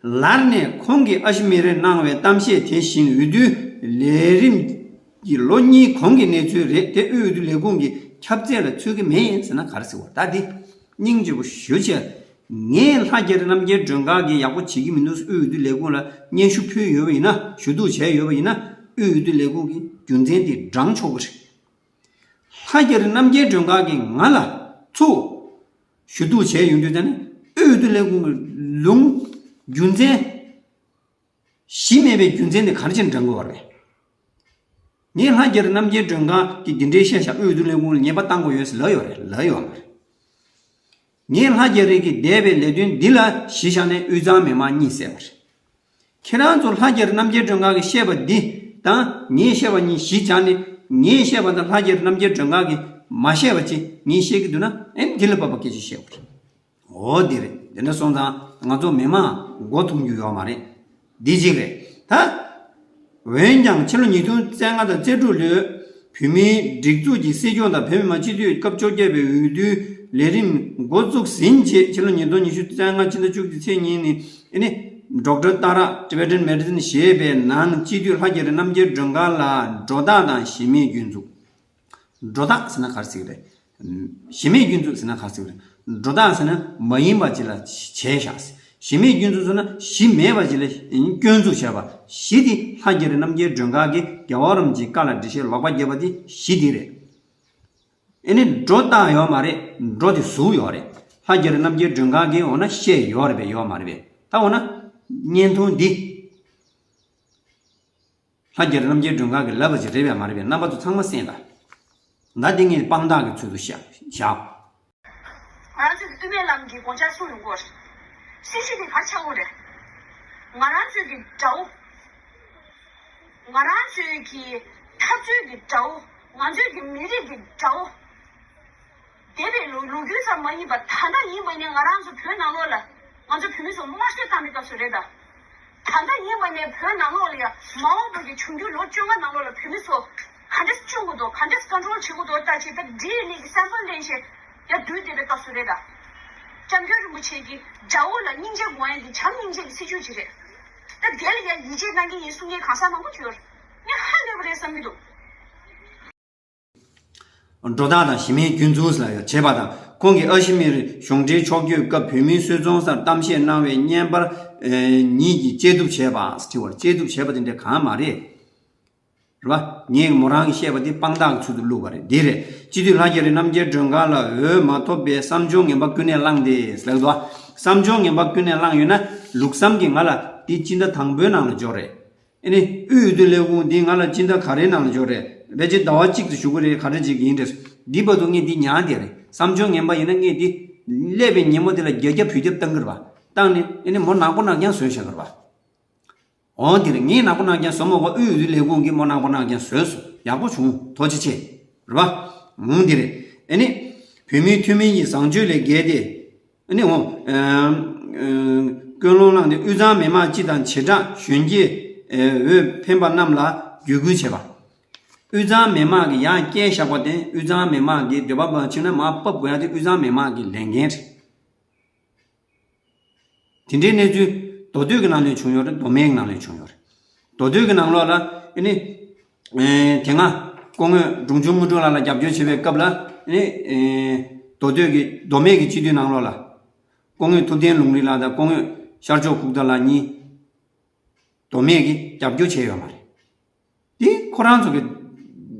ལར་ནས་ཁོང་གིས་ཨ་ཤི་མི་རེར་གནང་བའི་གཏམ་བཤད་དེ་བཞིན་འོས་བསྡུའི་ལས་རིམ་གྱི་ལོ་གཉིས་གོང་གི་གནས་ཚུལ་རེད། དེ་དབུས་འོས་བསྡུ་ལས་ཁུངས་ཀྱི་ཁྱབ་ཚད་ལ་ཚུད་ཀྱི་མེད་ཟེར་ན་ག་རེ་ཟེར་བ། ད་འདི་སྙིང་རྗེ་པོ་ཞུ་བྱས། ངས་ལྷ་རྒྱ་རི་རྣམ་རྒྱལ་སྒྲོལ་དཀར་གྱིས་ཡག་པོ་བྱེད་ཀྱི་མི་འདུག་དབུས་འོས་བསྡུ་ལས་ཁུངས་ལ་སྙན་ཞུ་ཕུལ་ཡོད་པ་ཡིན་ན། ཞུ་གཏུག་བྱས་ཡོད་པ་ཡིན་ན། དབུས་འོས་བསྡུ་ལས་ཁུངས་ཀྱིས་རྒྱུ་མཚན་དེ་བགྲང་ཆོག་གི་རེད། ལྷ་རྒྱ་རི་རྣམ་རྒྱལ་སྒྲོལ་དཀར་གྱིས་ང་ལ་ཚུར་ཞུ་གཏུག་བྱས་ཡོང་དུས། ད་ནི་དབུས་འོས་བསྡུ་ལས་ཁུངས་ཀྱི་ལུང་རྒྱུ་མཚན་གཞི་མེད་པའི་རྒྱུ་མཚན་དེ་ག་རེ་བྱས་ནས་བགྲང་དགོས་པ་རེད། ངས་ལྷ་རྒྱ་རི་རྣམ་རྒྱལ་སྒྲོལ་དཀར་གྱིས་འདི་འདྲའི་བཤད་བཞག་དབུས་འོས་བསྡུ་ལས་ཁུངས་ལ་ཉེས་པ་བཏང་དགོས་ཡོད་ཟེར་ལབ་ཡོད་རེད། ལབ་ཡོད་མ་རེད། ངས་ལྷ་རྒྱ་རི་གིས་འདས་པའི་ལས་དོན་འདི་ལ་གཞི་བཞག་ནས་དབུས་གཙང་མི་མང་གཉིད་སད་པ་རེད། ཁྱེད་རང་ཚོ་ལྷ་རྒྱ་རི་རྣམ་རྒྱལ་སྒྲོལ་དཀར་གྱིས་བཤད་པ་འདི་དང་ངས་བཤད་པ་གཉིས་གཞི་བཞག་ནས། ངས་བཤད་པ་དང་ལྷ་རྒྱ་རི་རྣམ་རྒྱལ་སྒྲོལ་དཀར་གྱིས་མ་བཤད་པ་ཅིག་ངས་བཤད་ཀྱི་འདུག་ན། ཨེ་འདི་ལ་བབ་པ་སྐད་ཆ་བཤད་དགོས་རེད། འོ་འདི་རེད། དེ་འདྲ་སོང་ཙང་ང་ཚོ་མི་མང་མགོ་འཐོམ་རྒྱུ་ཡོད་མ་རེད། འདི་གཅིག་རེད་ད། འོན་ཀྱང་ཕྱི་ལོ་ཉིས་སྟོང་རྩ་ལྔ་དང་རྩ་དྲུག་ལོའི་བོད་མིའི་སྒྲིག་འཛུགས་ཀྱི་སྲིད་སྐྱོང་དང་བོད་མི་མང་སྤྱི་འཐུས་སྐབས་བཅོ་བརྒྱད་པའི་འོས་བསྡུའི་ལས་རིམ་འགོ་བཙུགས་ཟིན་རྗེས། ཕྱི་ལོ་ཉིས་སྟོང་ཉི་ཤུ་རྩ་ལྔ་ཕྱི་ཟླ་བཅུ་གཅིག་ཚེས་གཉིས་ཉིན་ནི། ཨེ་ནི་Doctor Tara Tibetan Medicine ཞེས་པའི་ནང་སྤྱི་འཐུས་ལྷ་རྒྱ་རི་རྣམ་རྒྱལ་སྒྲོལ་དཀར་ལ་སྒྲོ་བཏགས་དང་གཞི་མེད་སྐྱོན་འཛུགས། སྒྲོ་བཏགས་ཟེར་ན་ག་རེ་ཟེར་གྱི་རེད། གཞི་མེད་སྐྱོན་འཛུགས་ཟེར་ན་ག་རེ་ཟེར་གྱི་རེད། སྒྲོ་བཏགས་ཟེར་ན་མ་ཡིན་པ་ཅིག་ལ་བྱས་བཞག། གཞི་མེད་སྐྱོན་འཛུགས་ཟེར་ན་གཞི་མེད་པ་ཅིག་ལ་སྐྱོན་འཛུགས་བྱས་པ། གཞི་དེ་ལྷ་རྒྱ་རི་རྣམ་རྒྱལ་སྒྲོལ་དཀར་གྱིས་རྒྱལ་བ་རིན་པོ་ཆེའི་བཀའ་ལ་འགྲེལ་བཤད་ལོག་པ་བརྒྱབ་པ་དེ་གཞི་དེ་རེད། ཨེ་ནི་སྒྲོ་བཏགས་ཡོད་མ་རེད། སྒྲོ་དེ་ཟུག་ཡོད་རེད། ལྷ་རྒྱ་རི་རྣམ་རྒྱལ་སྒྲོལ་དཀར་གྱིས་འོ་ན་བཤད་ཡོད་རེད་པས། ཡོད་མ་རེད་པས། ད་འོ་ན་བརྙན་ཐུང་འདི། ལྷ་རྒྱ་རི་རྣམ་རྒྱལ་སྒྲོལ་དཀར་གྱིས་ལབ་པ་ཅིག་རེད་པས་མ་རེད་པས། རྣམ་པ་ཚོ་ཚང་མ་གསན་དང་། ད་འདི་ངས་དཔང་རྟགས་ཀྱི་ཚུལ་དུ་བཞག་བཞག་ང་རང་ཚོ་གི་དབུ་མའི་ལམ་གྱི་དགོངས་འཆར་གསུངས་ཡོང་གི་ཡོད་རེད། སྲིད་བྱུས་དེ་ག་རེ་ཆགས་ཀྱི་ཡོད་རེད། ང་རང་ཚོའི་གི་དགྲ་བོ། ང་རང་ཚོའི་གི་འཐབ་རྩོད་ཀྱི་དགྲ་བོ། ང་ཚོའི་གི་མི་རིགས་ཀྱི་དགྲ་བོ། འདས་པའི་ལོ་ལོ་རྒྱུས་ཙམ་མ་ཡིན་པར་ད་ལྟ་ཡིན་པ་ནས་ང་རང་ཚོ་བོད་ནང་ལོགས་ལ་ང་ཚོ་བོད་མི་ཚོ་དམར་གསོད་བཏང་པའི་སྐབས་སུ་རེད་ད། ད་ལྟ་ཡིན་པ་ནས་བོད་ནང་ལོགས་ལ་ཡང་མ་འོངས་པ་གི་འབྱུང་འགྱུར་ལོ་བཅོ་ལྔ་ནང་ལོགས་ལ་བོད་མི་ཚོ་ག་འདྲས་སྐྱོང་དགོས་འདུག་ག་འདྲས་ཀོན་ཊོལ་བྱེད་དགོས་འདུག་ལྟ་ཅི། ད་འདི་ནས་ཀྱི་སེམ་པལ་ལེན་བྱས་ཡར་བསྡུས་བསྡད་པའི་སྐབས་སུ་རེད་ད། སྐྱབས་མགོན་རིན་པོ་ཆེ་གིས་དགྲ་བོ་ལ་སྙིང་རྗེ་དགོངས་ཡས་ཀྱི་བྱམས་སྙིང་རྗེ་གི་སྲིད་བྱུས་ཅིག་རེད། ད་དེ་ལ་ཡང་ཡིད་ཆེས་གནང་གི་ཡིན་གསུང་མཁན་གང་ཟག་མང་པོ་ཅིག་ཡོད་རེད། ངས་ཧ་ལས་པ་རེད་བསམ་གྱི་འདུག་སྒྲོ་བཏགས་དང་གཞི་མེད་སྐྱོན་འཛུགས་ལ་ཡང་བྱེད་པ་དང་། ཁོང་གིས་ཨ་ཤི་མིར་གཞུང་འབྲེལ་ཕྱོགས་བསྐྱོད་སྐབས་བོད་མིའི་སུད་ཚོང་སར་གཏམ་བཤད་གནང་བའི་བརྙན་པར་ཨེ་ཉིད་ཀྱིས་དཔྱད་བསྡུར་བྱས་པ་དྲི་བར། དཔྱད་བསྡུར་བྱས་པ་དེ་འདྲ་གང་མ་རེད། རེད་པ། ངས་མོ་རང་གིས་བཤད་པ་དེ་དཔང་རྟགས་ཀྱི་ཚུལ་དུ་བླུགས་པ་རེད། འདི་རེད། སྤྱི་འཐུས་ལྷ་རྒྱ་རི་རྣམ་རྒྱལ་སྒྲོལ་དཀར་ལ་འོས་མ་ཐོབ་པའི་བསམ་བྱུང་ངན་པ་ཀུན་ནས་བསླངས་ཏེ་ཟེར་ལབ་འདུག་བ། བསམ་བྱུང་ངན་པ་ཀུན་ནས་བསླངས་ཡོད་ན་ལུགས་བསམ་གྱིས་ང་ལ་འདི་སྤྱི་ཟླ་དང་པོའི་ནང་ལ་འབྱོར་རེད། ཨེ་ནི་དབུས་འོས་བསྡུ་ལས་ཁུངས་འདི་ང་ལ་སྤྱི་ཟླ་ག་རེའི་ནང་ལ་འབྱོར་རེད། ཕལ་ཆེར་ཟླ་བ་གཅིག་ཏུ་ཞུ་གི་རེད། ག་རེ་བྱེད་ཀྱི་ཡིན་རེད། འདི་བར་དུ་ངས་འདི་ཉར་བསྡད་རེད། བསམ་བྱུང་ངན་པ་ཡིན་ན་ངས་འདི་སླེབས་པའི་ཉིན་མོ་དེ་ལ་བརྒྱ་བརྒྱ་བུད་རྒྱབ་བཏང་གི་རེད་པ། བཏང་ནས་ཨེ་ནི་མོ་ནག་པོ་ནག་རྐྱང་བཟོས་བཞག་གི་རེད་པ། འོ་འདི་རེད། ངས་ནག་པོ་ནག་རྐྱང་བཟོས་མ་གོ། དབུས་འོས་བསྡུ་ལས་ཁུངས་ཀྱིས་མོ་ནག་པོ་ནག་རྐྱང་བཟོས་སོང་། ཡག་པོ་བྱུང་། ཐུགས་རྗེ་ཆེ། རེད་པ། འོ་འདི་རེད། ཨེ་ནི་བོད་མིའི་ཐུན་མིན་གྱི་བཟང་སྤྱོད་ལས་བརྒལ་ཏེ། ཨ་ནི་འོ། ཨ། ཨ། ཀུན་སློང་བླངས་ཏེ་དབུས་གཙང་མི་མང་སྤྱི་དང་བྱེ་བྲག་གཞོན་སྐྱེས་འོས་འཕེན་པ་རྣམས་ལ་བརྒྱུད་སྐུལ་བྱེད་པ། དབུས་གཙང་མི་མང་གིས་ཡང་བསྐྱལ་བཞག་པ་དེ། དབུས་གཙང་མི་མང་གིས་འདོད་པ་མ་བྱུང་ན་མར་ཕབ་དགོས་ཡ་དེ་དབུས་གཙང་མི་མང་གི་ལས་འགན་རེད། དེ་འདྲའི་གནས་ཚུལ་མདོ་སྟོད་ཀྱི་ནང་ལ་བྱུང་ཡོད་རེད། མདོ་སྨད་ཀྱི་ནང་ལ་བྱུང་ཡོད་རེད། མདོ་སྟོད་ཀྱི་ནང་ལོགས་ལ་ཨ་ནི། ཨེ། དེ་སྔ་སྐུ་ངོ་འབྲོང་ཆུང་དངོས་གྲུབ་ལགས་ལ་རྒྱབ་སྐྱོར་བྱེད་པའི་སྐབས་ལ་ཨེ་ནི། ཨེ། མདོ་སྟོད་ཀྱི་མདོ་སྨད་ཀྱི་སྤྱི་འཐུས་ནང་ལོགས་ལ་སྐུ་ངོ་ཐུབ་བསྟན་ལུང་རིགས་ལགས་དང་སྐུ་ངོ་ཤར་ཕྱོགས་ཁུག་རྟ་ལགས་གཉིས་མདོ་སྨད་ཀྱིས་རྒྱབ་སྐྱོར་བྱས་ཡོད་མ་རེད། དེ་ཁོ་རང་ཚོ་གི་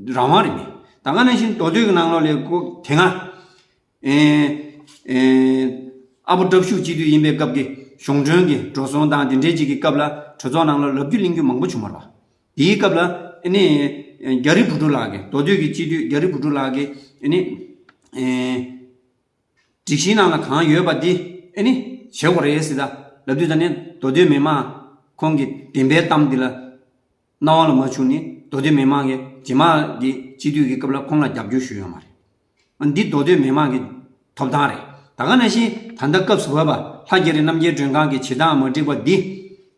རང་དབང་རེད་མོད། ད་ག་ནང་བཞིན་མདོ་སྟོད་ཀྱི་ནང་ལོགས་ལ་ཁོ་དེ་སྔ་ཨེ། ཨེ། ཨ་བོ་བྲག་ཕུག་སྤྱི་འཐུས་ཡིན་པའི་སྐབས་ཀྱི་གཞུང་གྲོན་གྱི་འགྲོ་སོང་དང་དེ་འདྲའི་ཅིག་གི་སྐབས་ལ་གྲོས་ཚོགས་ནང་ལ་ལབ་རྒྱུ་གླེང་རྒྱུ་མང་པོ་བྱུང་བ་རེད་པ། དེའི་སྐབས་ལ་ཨ་ནི། རྒྱ་རི་བུ་ཕྲུག་ལགས་ཀྱིས། མདོ་སྟོད་ཀྱི་སྤྱི་འཐུས་རྒྱ་རི་བུ་ཕྲུག་ལགས་ཀྱིས་ཨ་ནི་ཨེ་སྒྲིག་གཞིའི་ནང་ལ་གང་ཡོད་པ་འདི་ཨ་ནི་བྱེད་དགོས་རེད་ཟེར། ད་ལབ་དུས་ད་ནི་མདོ་སྟོད་མི་མང་ཁོང་གི་བདེན་པའི་གཏམ་འདི་ལ་རྣ་བ་ལ་མ་བྱུང་ནི་མདོ་སྟོད་མི་མང་གིས་རྗེས་མ་གི་སྤྱི་འཐུས་ཀྱི་སྐབས་ལ་ཁོང་ལ་རྒྱབ་སྐྱོར་ཞུས་ཡོད་མ་རེད། ཨ་འདི་མདོ་སྟོད་མི་མང་གི་ཐོབ་ཐང་རེད། ད་ག་ནང་བཞིན་ད་ལྟ་སྐབས་སུ་བབས་པ་ལྷ་རྒྱ་རི་རྣམ་རྒྱལ་སྒྲོན་ཁང་གི་བྱེད་སྟངས་མ་འགྲིག་པ་འདི་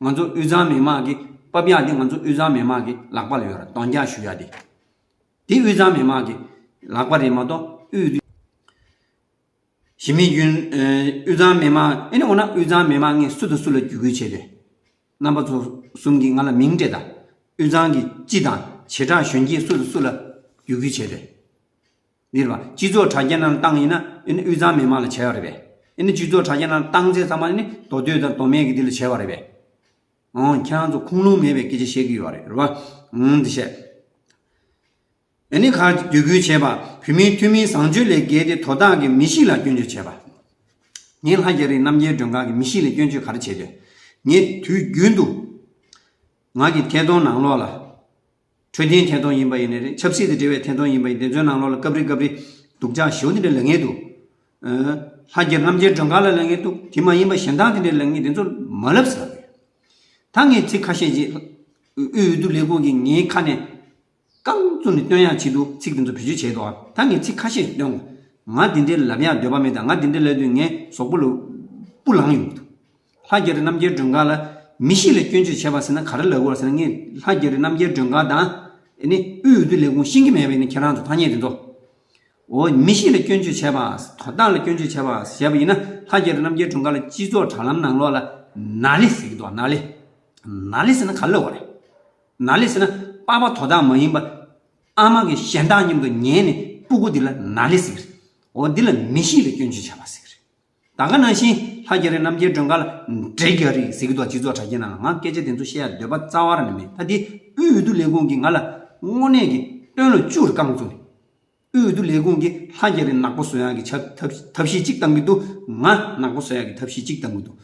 ང་ཚོ་དབུས་གཙང་མི་མང་གི་དཔའ་བརྒྱ་འདི་ང་ཚོ་དབུས་གཙང་མི་མང་གི་ལག་པ་ལ་ཡོད་རེད། གདོང་རྒྱག་ཞུ་ཡ་འདི། འདི་དབུས་གཙང་མི་མང་གི་ལག་པ་རེད་མ་གཏོགས་དབུས་གཞི་མི་རྒྱུན། ཨེ་དབུས་གཙང་མི་མང་ཨེ་ནི་འོ་ན་དབུས་གཙང་མི་མང་ངས་སུ་དང་སུ་ལ་བརྒྱུད་སྐུལ་བྱས་ཏེ། རྣམ་པ་ཚོ་གསུམ་གྱིས་ང་ལ་མིང་སྤྲད་དང་། དབུས་གཙང་གི་སྤྱི་དང་བྱེ་བྲག་གཞོན་སྐྱེས་སུ་དང་སུ་ལ་བརྒྱུད་སྐུལ་བྱས་ཏེ། འདིར་བ་སྤྱི་ཚོགས་དྲ་རྒྱ་ནང་བཏང་ཡིན་ན་ཨེ་ནི་དབུས་གཙང་མི་མང་ལ་བྱས་པ་རེད་པས། ཨེ་ནི་སྤྱི་ཚོགས་དྲ་རྒྱ་ནང་བཏང་ཚེ་ཚང་མ་ཨེ་ནི་མདོ་སྟོད་དང་མདོ་སྨད་ཀྱི་འདི་ལ་བྱས་པ་རེད་པས། ཨོ་ཁྱེད་རང་ཚོ་ཁུངས་ལུང་མེད་པའི་སྐད་ཆ་བཤད་ཀྱི་ཡོད་རེད། རེད་བ། ཨང་འདི་བཤད། ཨེ་ནི་ཁ་བརྒྱུད་སྐུལ་བྱས་པ། བོད་མིའི་ཐུན་མིན་བཟང་སྤྱོད་ལས་འགལ་ཏེ་དོ་བདག་གིས་མི་གཤིས་ལ་སྐྱོན་བརྗོད་བྱས་པ། ངས་ལྷ་རྒྱ་རི་རྣམ་རྒྱལ་སྒྲོན་ཁང་གི་མི་གཤིས་ལ་སྐྱོན་བརྗོད་ག་རེ་བྱས་ཏེ། ངས་དུས་རྒྱུན་དུ་ང་གི་ཐད་གཏོང་ནང་ལོགས་ལ། འཕྲོད་བསྟེན་ཐད་གཏོང་ཡིན་པ་ཡིན་ནའི་རེད། ཆབ་སྲིད་དང་འབྲེལ་བའི་ཐད་གཏོང་ཡིན་པ་ཡིན། དེ་ཚོའི་ནང་ལོགས་ལ་སྐབས་རེ་སྐབས་རེ་སྡུག་ཅག་ཞེ་པོ་དེ་འདྲ་ལབ་མཁན་འདུག། ཨ་ལྷ་རྒྱ་རི་རྣམ་རྒྱལ་སྒྲོན་ཁང་ལ་ལབ་མཁན་འདུག། དེ་མ་ཡིན་པ་གཞན་དག་དེ་འདྲ་ལབ་མཁན་དེ་ཚོ་མ་ལབ་ཟེར་བ་རེད། ད་ངས་ཚིག་ཁ་ཤས་ཅིག་དབུས་འོས་བསྡུ་ལས་ཁུངས་ཀྱིས་ངའི་ཁ་ནས་རྐང་བཙུགས་ནས་སྟོན་ཡག་ཆེད་དུ་ཚིག་དེ་ཚོ་བེད་སྤྱོད་བྱས་འདུག། ད་ངས་ཚིག་ཁ་ཤས་སྟོན། ང་དེ་འདྲའི་ལབ་ཡག་འདོད་པ་མེད། ད་ང་དེ་འདྲ་ལབ་དུས་ངའི་གཟུགས་པོ་ལ་སྤུ་ལངས་ཡོང་གི་འདུག། ལྷ་རྒྱ་རི་རྣམ་རྒྱལ་སྒྲོན་ཁང་ལ་མི་གཤིས་ལ་སྐྱོན་བརྗོད་བྱས་པ་ཟེར་ན་ག་རེ་ལབ་དགོས་ཟེར་ན། ངས་ལྷ་རྒྱ་རི་རྣམ་རྒྱལ་སྒྲོན་ཁང་དང་ཨེ་ནི་དབུས་འོས་བསྡུ་ལས་ཁུངས་ཤེས་ཀྱི་མེད་པས་ནི་ཁྱེད་རང་ཚོ་ཐ་སྙད་དེ་ཚོ། འོ་མི་གཤིས་ལ་སྐྱོན་བརྗོད་བྱས་པ། དོ་བདག་ལ་སྐྱོན་བརྗོད་བྱས་པ་བྱས་པ་ཡིན་ན། ལྷ་རྒྱ་རི་རྣམ་རྒྱལ་སྒྲོན་ཁང་ལ་སྤྱི་ཚོགས་དྲ་ལམ་ནང་ལོགས་ལ་ན་ལི་ཟེར་གྱི་འདུག། ན་ལི། ན་ལི་ཟེར་ན་ག་རེ་ལབ་དགོས་རེད། ན་ལི་ཟེར་ན་པགས་པ་དོ་བདག་མ་ཡིན་པ་ཨ་མ་གི་གཞན་དག་མཉམ་དུ་ཉལ་ནས་སྤུ་གུ་འདི་ལ་ན་ལི་ཟེར་གྱི་རེད། འོ་འདི་ལ་མི་གཤིས་ལ་སྐྱོན་བརྗོད་བྱས་པ་ཟེར་གྱི་རེད། ད་ག་ནང་བཞིན་ལྷ་རྒྱ་རི་རྣམ་རྒྱལ་སྒྲོན་ཁང་ལ་འདྲེ་རྒྱ་རི་ཟེར་གྱི་འདུག། སྤྱི་ཚོགས་དྲ་རྒྱ་ནང་ལ། ང་སྐད་ཆ་དེ་ཚོ་བཤད་ཡ་འདོད་པ་རྩ་བ་རང་ནས་མེད། ད་དེ་དབུས་འོས་བསྡུ་ལས་ཁུངས་ཀྱིས་ང་ལ་དངོས་གནས་ཀྱི་སྟོན་ལོ་བཅུ་རེ་རྐང་བཙུགས་ནས། དབུས་འོས་བསྡུ་ལས་ཁུངས་ཀྱིས་ལྷ་རྒྱ་རི་ནག་པོ་བཟོ་ཡག་གི་ཆ་ཐབས་ཐབས་ཤེས་གཅིག་བཏང་གི་འདུག། ང་ནག་པོ་བཟོ་ཡག་གི་ཐབས་ཤེས་གཅིག་བཏང་གི་འདུག།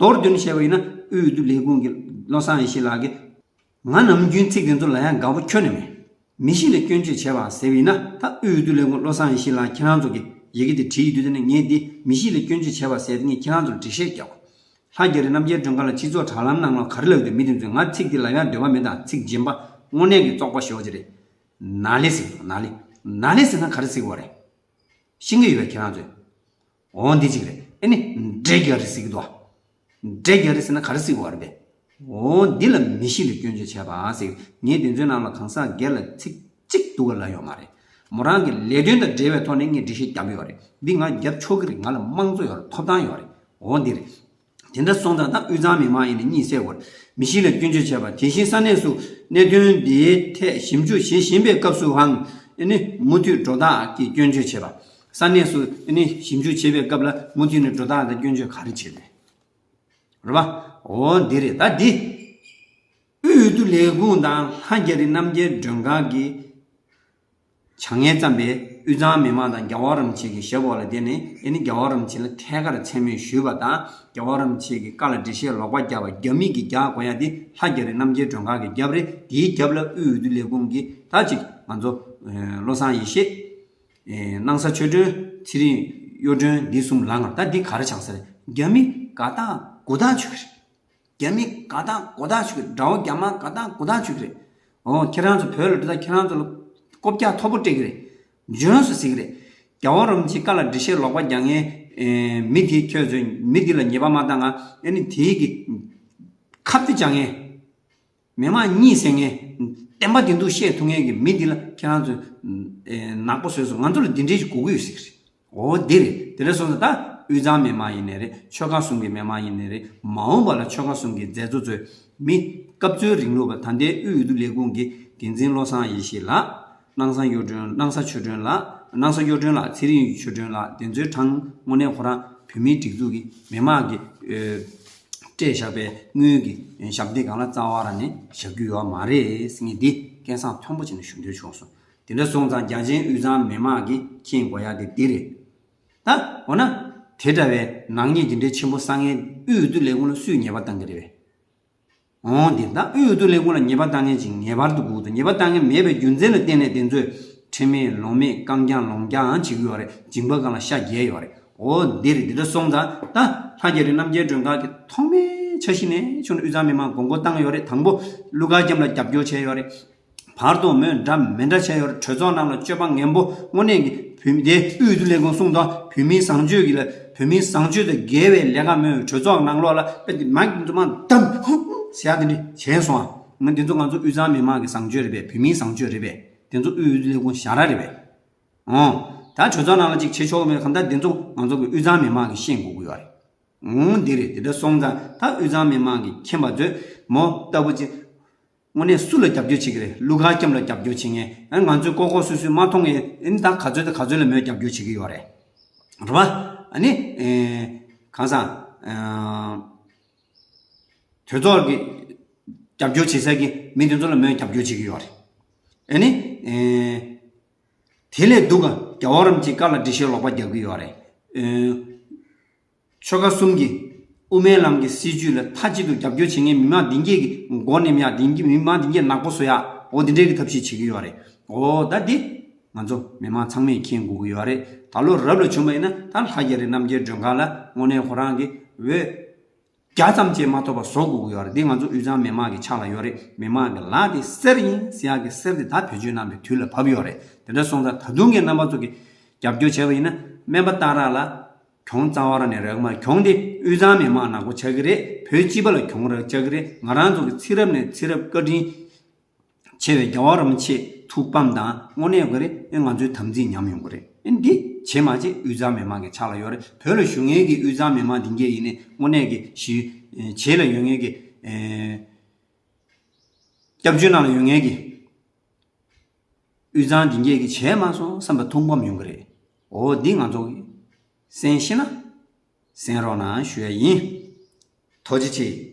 མདོར་བསྡུས་ནས་བཤད་པ་ཡིན་ན་དབུས་འོས་བསྡུ་ལས་ཁུངས་ཀྱི་བློ་བཟང་ཡེ་ཤེས་ལགས་ཀྱིས། ང་ནམ་རྒྱུན་ཚིག་དེ་ཚོ་ལབ་ཡག་དགའ་པོ་ཁྱོན་ནས་མེད། མི་གཤིས་ལ་སྐྱོན་བརྗོད་བྱས་པ་ཟེར་བ་ཡིན་ན། ད་དབུས་འོས་བསྡུ་ལས་ཁུངས་བློ་བཟང་ཡེ་ཤེས་ལགས་ཁྱེད་རང་ཚོ་གི་ཡི་གེ་དེ་བྲིས་ཡོད་དུས། དེ་ནས་ངས་འདི་མི་གཤིས་ལ་སྐྱོན་བརྗོད་བྱས་པ་ཟེར་དེ་ངས་ཁྱེད་རང་ཚོར་འགྲེལ་བཤད་རྒྱག་དགོས། ལྷ་རྒྱ་རི་རྣམ་རྒྱལ་སྒྲོན་ཁང་ལ་སྤྱི་ཚོགས་དྲ་ལམ་ནང་ལ་ག་རེ་ལབ་ཡོད་དེ། མི་དེ་ཚོས་ང་ཚིག་འདི་ལབ་ཡག་འདོད་པ་མེད་དང་། ཚིག་རྗེན་པ་དངོས་གནས་ཀྱི་བཙོག་པ་ཞེ་པོ་ཅིག་རེད། ན་ལི་ཟེར་གྱི་འདུག། ན་ལི། ན་ལི་ཟེར་ན་ག་རེ་ཟེར་དགོས་རེད། ཤེས་ཀྱི་ཡོད་པས་ཁྱེད་རང་ཚོས། འོ་འདི་གཅིག་རེད། ཨེ་ནི་འདྲེ་རྒྱ་རི་ཟེར་གྱི་འདུག། འདྲེ་རྒྱ་རི་ཟེར་ན་ག་རེ་ཟེར་དགོས་རེད་པས། འོ་འདི་ལ་མི་གཤིས་ལ་སྐྱོན་བརྗོད་བྱས་པ་ཟེར། ངས་དེ་ཚོའི་ནང་ལ་གང་ཟག་སྒེར་ལ་ཚིག་གཅིག་སྡུག་ག་ལབ་ཡོད་མ་རེད། མོ་རང་གི་ལས་དོན་དང་འབྲེལ་བའི་ཐོག་ནས་ངས་འགྲེལ་བཤད་བརྒྱབ་ཡོད་རེད། འདི་ང་རྒྱབ་ཆོག་གི་རེད། ང་ལ་དམངས་གཙོ་ཡོད་རེད། ཐོབ་ཐང་ཡོད་རེད། འོ་འདི་རེད། དེ་འདྲ་སོང་ཙང་ད་དབུས་གཙང་མི་མང་ཡིན་ནའི་གཉིད་སད་དགོས་རེད། མི་གཤིས་ལ་སྐྱོན་བརྗོད་བྱས་པ། དེ་བཞིན་ས་གནས་སུ་གནད་དོན་འདིའི་ཐད་ཞིབ་འཇུག་བྱེད་བཞིན་པའི་སྐབས་སུའང་ཨེ་ནི་མུ་མཐུད་སྒྲོ་བཏགས་ཀྱིས་སྐྱོན་བརྗོད་བྱས་པ། ས་གནས་སུ་ཨེ་ནི་ཞིབ་འཇུག་བྱེད་པའི་སྐབས་ལ་མུ་མཐུད་ནས་སྒྲོ་བཏགས་དང་སྐྱོན་བརྗོད་ག་རེ་བྱས་ཏེ། རེད་པ། འོ་འདི་རེད། ད་འདི་དབུས་འོས་བསྡུ་ལས་ཁུངས་དང་ལྷ་རྒྱ་རི་རྣམ་རྒྱལ་སྒྲོན་ཁང་གི་བྱ་ངན་བརྩམས་པའི་དབུས་གཙང་མི་མང་དང་རྒྱལ་བ་རིན་པོ་ཆེ་གི་ཞབས་འོག་ལ་བསྡད་ནས། ཨེ་ནི་རྒྱལ་བ་རིན་པོ་ཆེ་ལ་ཐད་ཀར་མཚན་སྨད་ཞུས་པ་དང་། རྒྱལ་བ་རིན་པོ་ཆེ་གི་བཀའ་ལ་འགྲེལ་བཤད་ལོག་པ་བརྒྱབ་པ། རྒྱ་མི་གིས་རྒྱག་དགོས་ཡ་དེ་ལྷ་རྒྱ་རི་རྣམ་རྒྱལ་སྒྲོན་ཁང་གི་རྒྱབ་རེད། དེའི་རྒྱབ་ལ་དབུས་འོས་བསྡུ་ལས་ཁུངས་ཀྱིས་ད་ཅིག་ང་ཚོ་བློ་བཟང་ཡེ་ཤེས། ཨེ་སྣང་ས་ཆོས་སྒྲོན། ཚེ་རིང་གཡུ་སྒྲོན། འདི་གསུམ་ལངས་ང་། ད་འདི་ག་རེ་ཆགས་ས་རེད། རྒྱ་མི་དགའ་ཐག་མགོ་ཐག་ཆོད་ཀྱི་རེད། རྒྱ་མི་དགའ་ཐག་མགོ་ཐག་ཆོད་ཀྱི་རེད། དགྲ་བོ་རྒྱ་དམར་དགའ་ཐག་མགོ་ཐག་ཆོད་ཀྱི་རེད། འོ་ཁྱེད་རང་ཚོ་བོད་ལ་འགྲོ་ད་ཁྱེད་རང་ཚོ་ལ་ལྐོག་རྒྱག་མཐོ་པོ་སྤྲད་ཀྱི་རེད། འཇོན་སུ་ཟེར་གྱི་རེད། རྒྱལ་བ་རིན་པོ་ཆེའི་བཀའ་ལ་འགྲེལ་བཤད་ལོག་པ་རྒྱག་མཁན་ཨེ་མི་དེ་ཁྱོད་ཚོས་མི་དེ་ལ་ཉེས་པ་མ་བཏང་ང་། ཨེ་ནི་དེའི་གི་ཁ་གཏད་བཅག་མཁན། མི་མང་གཉིད་སད་མཁན། བདེན་པ་བདེན་ཐུག་བཤད་ཐུབ་མཁན་གྱི་མི་འདི་ལ་ཁྱེད་རང་ཚོས་ཨེ་ནག་པོ་བཟོས་སོང་། ང་ཚོ་ལ་འདི་འདྲའི་ཞིག་དགོས་ཀྱི་ཡོད་ཟེར་གྱི་རེད། འོ་འདི་རེད། དེ་འདྲ་སོང་ཙང་ད་དབུས་གཙང་མི་མང་ཡིན་ནའི་རེད། ཆོལ་ཁ་གསུམ་གྱི་མི་མང་ཡིན་ནའི་རེད། མ་འོངས་པ་ལ་ཆོལ་ཁ་གསུམ་གྱི་མཛད་གཙོ་ཚོས་མི་སྐབས་འཚོལ་རིང་ལུགས་པ། ད་ལྟའི་དབུས་འོས་བསྡུ་ལས་ཁུངས་ཀྱི་འགན་འཛིན་བློ་བཟང་ཡེ་ཤེས་ལགས། སྣང་ས་གཡུ་སྒྲོན། སྣང་ས་ཆོས་སྒྲོན་ལགས། སྣང་ས་གཡུ་སྒྲོན་ལགས། ཚེ་རིང་ཆོས་སྒྲོན་ལགས། དེ་ཚོའི་གྲངས་དངོས་གནས་ཁོ་རང་བོད་མིའི་སྒྲིག་འཛུགས་ཀྱི་མི་མང་གི་ཨེ་སྤྲད་བཞག་པའི་དངུལ་གྱི་ཞབས་སྟེགས་སྒང་ལ་རྩ་བ་རང་ནས་བཞག་རྒྱུ་ཡོད་མ་རེད་ཟེར་མཁན་འདི་སྐད་གསང་མཐོན་པོ་བྱས་ནས་ཞུ་འདོད་བྱུང་སོང་། དེ་འདྲ་སོང་ཙང་རྒྱ་ཆེན་དབུས་གཙང་མི་མང་གིས་མཁྱེན་དགོས་ཡ་དེ་འདི་རེད། ད་འོ་ན་དེ་འདྲ་བའི་ནག་ཉེས་འདི་འདྲའི་ཆེན་པོ་བསགས་མཁན་དབུས་འོས་བསྡུ་ལས་ཁུངས་ལ་སུས་ཉེས་པ་བཏང་གི་རེད་པས། འོང་དེ་ད་དབུས་འོས་བསྡུ་ལས་ཁུངས་ལ་ཉེས་པ་བཏང་མཁན་ཅིག་ངེས་པར་དུ་དགོས་འདུག་ཉེས་པ་བཏང་མཁན་མེད་པའི་རྒྱུ་མཚན་ལ་བརྟེན་ནས་དེ་ཚོས་ཁྲེལ་མེད་ལོང་མེད་རྐང་རྐྱང་ལོང་རྐྱང་བྱེད་ཀྱི་ཡོད་རེད། མཇིང་པ་སྒང་ལ་ཤ་རྒྱས་ཡོད་རེད། འོ་འདི་རེད། འདི་འདྲ་སོང་ཙང་ད་ལྷ་རྒྱ་རི་རྣམ་རྒྱལ་སྒྲོལ་དཀར་གྱིས་ཐོག་མའི་འཆར་གཞི་ནས་བྱུང་ནས་དབུས་གཙང་མི་མང་དགོངས་སྐོར་བཏང་ཡོད་རེད། དང་པོ་ཀླུ་མཁར་བྱམས་ལ་རྒྱབ་སྐྱོར་བྱས་ཡོད་རེད། བར་དུ་མོས་འདྲ་མི་འདྲ་བྱས་ཡོད་རེད། གྲོས་ཚོགས་ནང་ལ་སྤྱོད་པ་ངན་པོ་དངོས་གནས་ཀྱི་བོད་མི་དེ་དབུས་འོས་བསྡུ་ལས་ཁུངས་གསུངས་དོ། བོད་མིའི་བཟང་སྤྱོད་ཀྱི་ལ་བོད་མིའི་བཟང་སྤྱོད་དང་འགལ་བའི་ལས་ཀ་མོས་གྲོས་ཚོགས་ནང་ལོགས་ལ་དཔེ་དེ་མ་མ་བསྡམས་ཟེར་ཡ་དེ་འདྲ་བྱས་སོང་ཨ། ང་འདི་ཚོ་ང་ཚོ་དབུས་གཙང་མི་མང་གི་བཟང་སྤྱོད་རེད་པས། བོད་མིའི་བཟང་སྤྱོད་རེད་པས། དེ་ཚོ་དབུས་འོས་བསྡུ་ལས་ཁུངས་ཞར་ར་རེད་པས། ཨོ། ད་གྲོས་ཚོགས་ནང་ལ་ཅིག་བྱེད་ཆོག་གི་མེད། གང་ལྟར་འདི་ཚོ་ང་ཚོ་གི་དབུས་གཙང་མི་མང་གིས་ཤེས་དགོས་ཀྱི་ཡོད་རེད། ཨོ་འདི་རེད། དེ་འདྲ་སོང་ཙང་ད་དབུས་གཙང་མི་མང་གིས་མཁྱེན་པ་མཛོད། མོ་ལྟ་བུ་ཅིག་དངོས་གནས་སུ་ལ་རྒྱབ་སྐྱོར་བྱེད་ཀྱི་རེད། ཀླུ་མཁར་བྱམས་ལ་རྒྱབ་སྐྱོར་བྱེད་མཁན། ཨ་ང་ཚོས་ལྐོག་ལྐོག་སུད་སུད་མ་མཐོང་ངས། ཨ་ནི་ད་ག་ཚོད་དང་ག་ཚོད་ལ་མོས་རྒྱབ་སྐྱོར་བྱེད་ཀྱི་ཡོད་རེད། རེད་པ། ཨ་ནི་ཨེ་གང་ཟག་ཨ་གྲོས་ཚོགས་ཀྱི་རྒྱབ་སྐྱོར་བྱེད་ས་གི་མི་དེ་ཚོ་ལ་མོས་རྒྱབ་སྐྱོར་བྱེད་ཀྱི་ཡོད་རེད། ཨ་ནི་ཨེ་དེ་ལས་སྡུག་ག་རྒྱལ་བ་རིན་པོ་ཆེའི་བཀའ་ལ་འགྲེལ་བཤད་ལོག་པ་རྒྱག་གི་ཡོད་རེད། ཨེ་ཆོལ་ཁ་གསུམ་གྱི་དབུ་མའི་ལམ་གྱི་སྲིད་བྱུས་ལ་མཐའ་གཅིག་ཏུ་རྒྱབ་སྐྱོར་བྱེད་མཁན་མི་མང་འདི་གས་ཀྱི་མགོ་ནེམ་ཡག་འདི་གས་མི་མང་འདི་གས་ནག་པོ་བཟོ་ཡག་འོ་འདི་འདྲས་ཀྱི་ཐབས་ཤེས་བྱེད་ཀྱི་ཡོད་རེད། འོ་ད་འདི་ང་ཚོ་མི་མང་ཚང་མས་མཁྱེན་དགོས་ཀྱི་ཡོད་རེད། ད་ལོ་རབས་ལ་བྱུང་བ་ཡིན་ན་ད་ལྷ་རྒྱ་རི་རྣམ་རྒྱལ་སྒྲོལ་དཀར་ལ་དངོས་གནས་ཁོ་རང་གི་འོས་བརྒྱ་ཙམ་ཅིག་མ་ཐོབ་པ་བཟོ་དགོས་ཀྱི་ཡོད་རེད། འདི་ང་ཚོ་དབུས་གཙང་མི་མང་གི་ཕྱག་ལ་ཡོད་རེད། མི་མང་གི་ལག་དེ་གསེར་ཡིན་ཟེར་ཡག་གི་གསེར་དེ་ད་བེད་སྤྱོད་གནང་བའི་དུས་ལ་བབས་ཡོད་རེད། དེ་འདྲ་སོང་ཙང་ད་དུང་གི་རྣམ་པ་ཚོ་གི་རྒྱབ་སྐྱོར་བྱས་པ་ཡིན་ན་སྨན་པ་སྟག་རག་ལ་གྱོང་རྩ་བ་རང་ནས་རག་མ་རེད། གྱོང་དེ་དབུས་གཙང་མི་མང་ནག་པོ་ཆགས་ཀྱི་རེད། བོད་སྤྱི་པ་ལ་གྱོང་རག་ཆགས་ཀྱི་རེད། ང་རང་ཚོ་གི་ཚེ་རབས་ནས་ཚེ་རབས་བཀའ་དྲིན་ཆེ་བའི་རྒྱལ་བ་རིན་པོ་ཆེ་ཐུགས་དཔའ་དང་དངོས་གནས་དགོས་རེད། ཨེ་ང་ཚོའི་དམ་ཚིག་ཉམས་ཡོང་གི་རེད། ཨེ་འདི་བྱེད་མ་བྱེད་དབུས་གཙང་མི་མང་གི་ཕྱག་ལ་ཡོད་རེད། བོད་ལ་བཞུགས་མཁན་གྱི་དབུས་གཙང་མི་མང་འདི་གས་ཡིན་ནའི་དངོས་གནས་ཀྱི་ཞི་བྱེས་ལ་ཡོད་མཁན་གྱི་ཨེ་སྐྱབས་བཅོལ་ནང་ལ་ཡོད་མཁན་གྱི་དབུས་གཙང་འདི་གས་ཀྱི་བྱས་མ་སོང་བསམ་པ་ཐུགས་ཕམ་ཡོང་གི་རེད། འོ་འདི་ང་ཚོ་གི་གསན་ཤེས་ན་གསན་རོགས་གནང་ཞུ་ཡ་ཡིན། ཐུགས་རྗེ་ཆེ།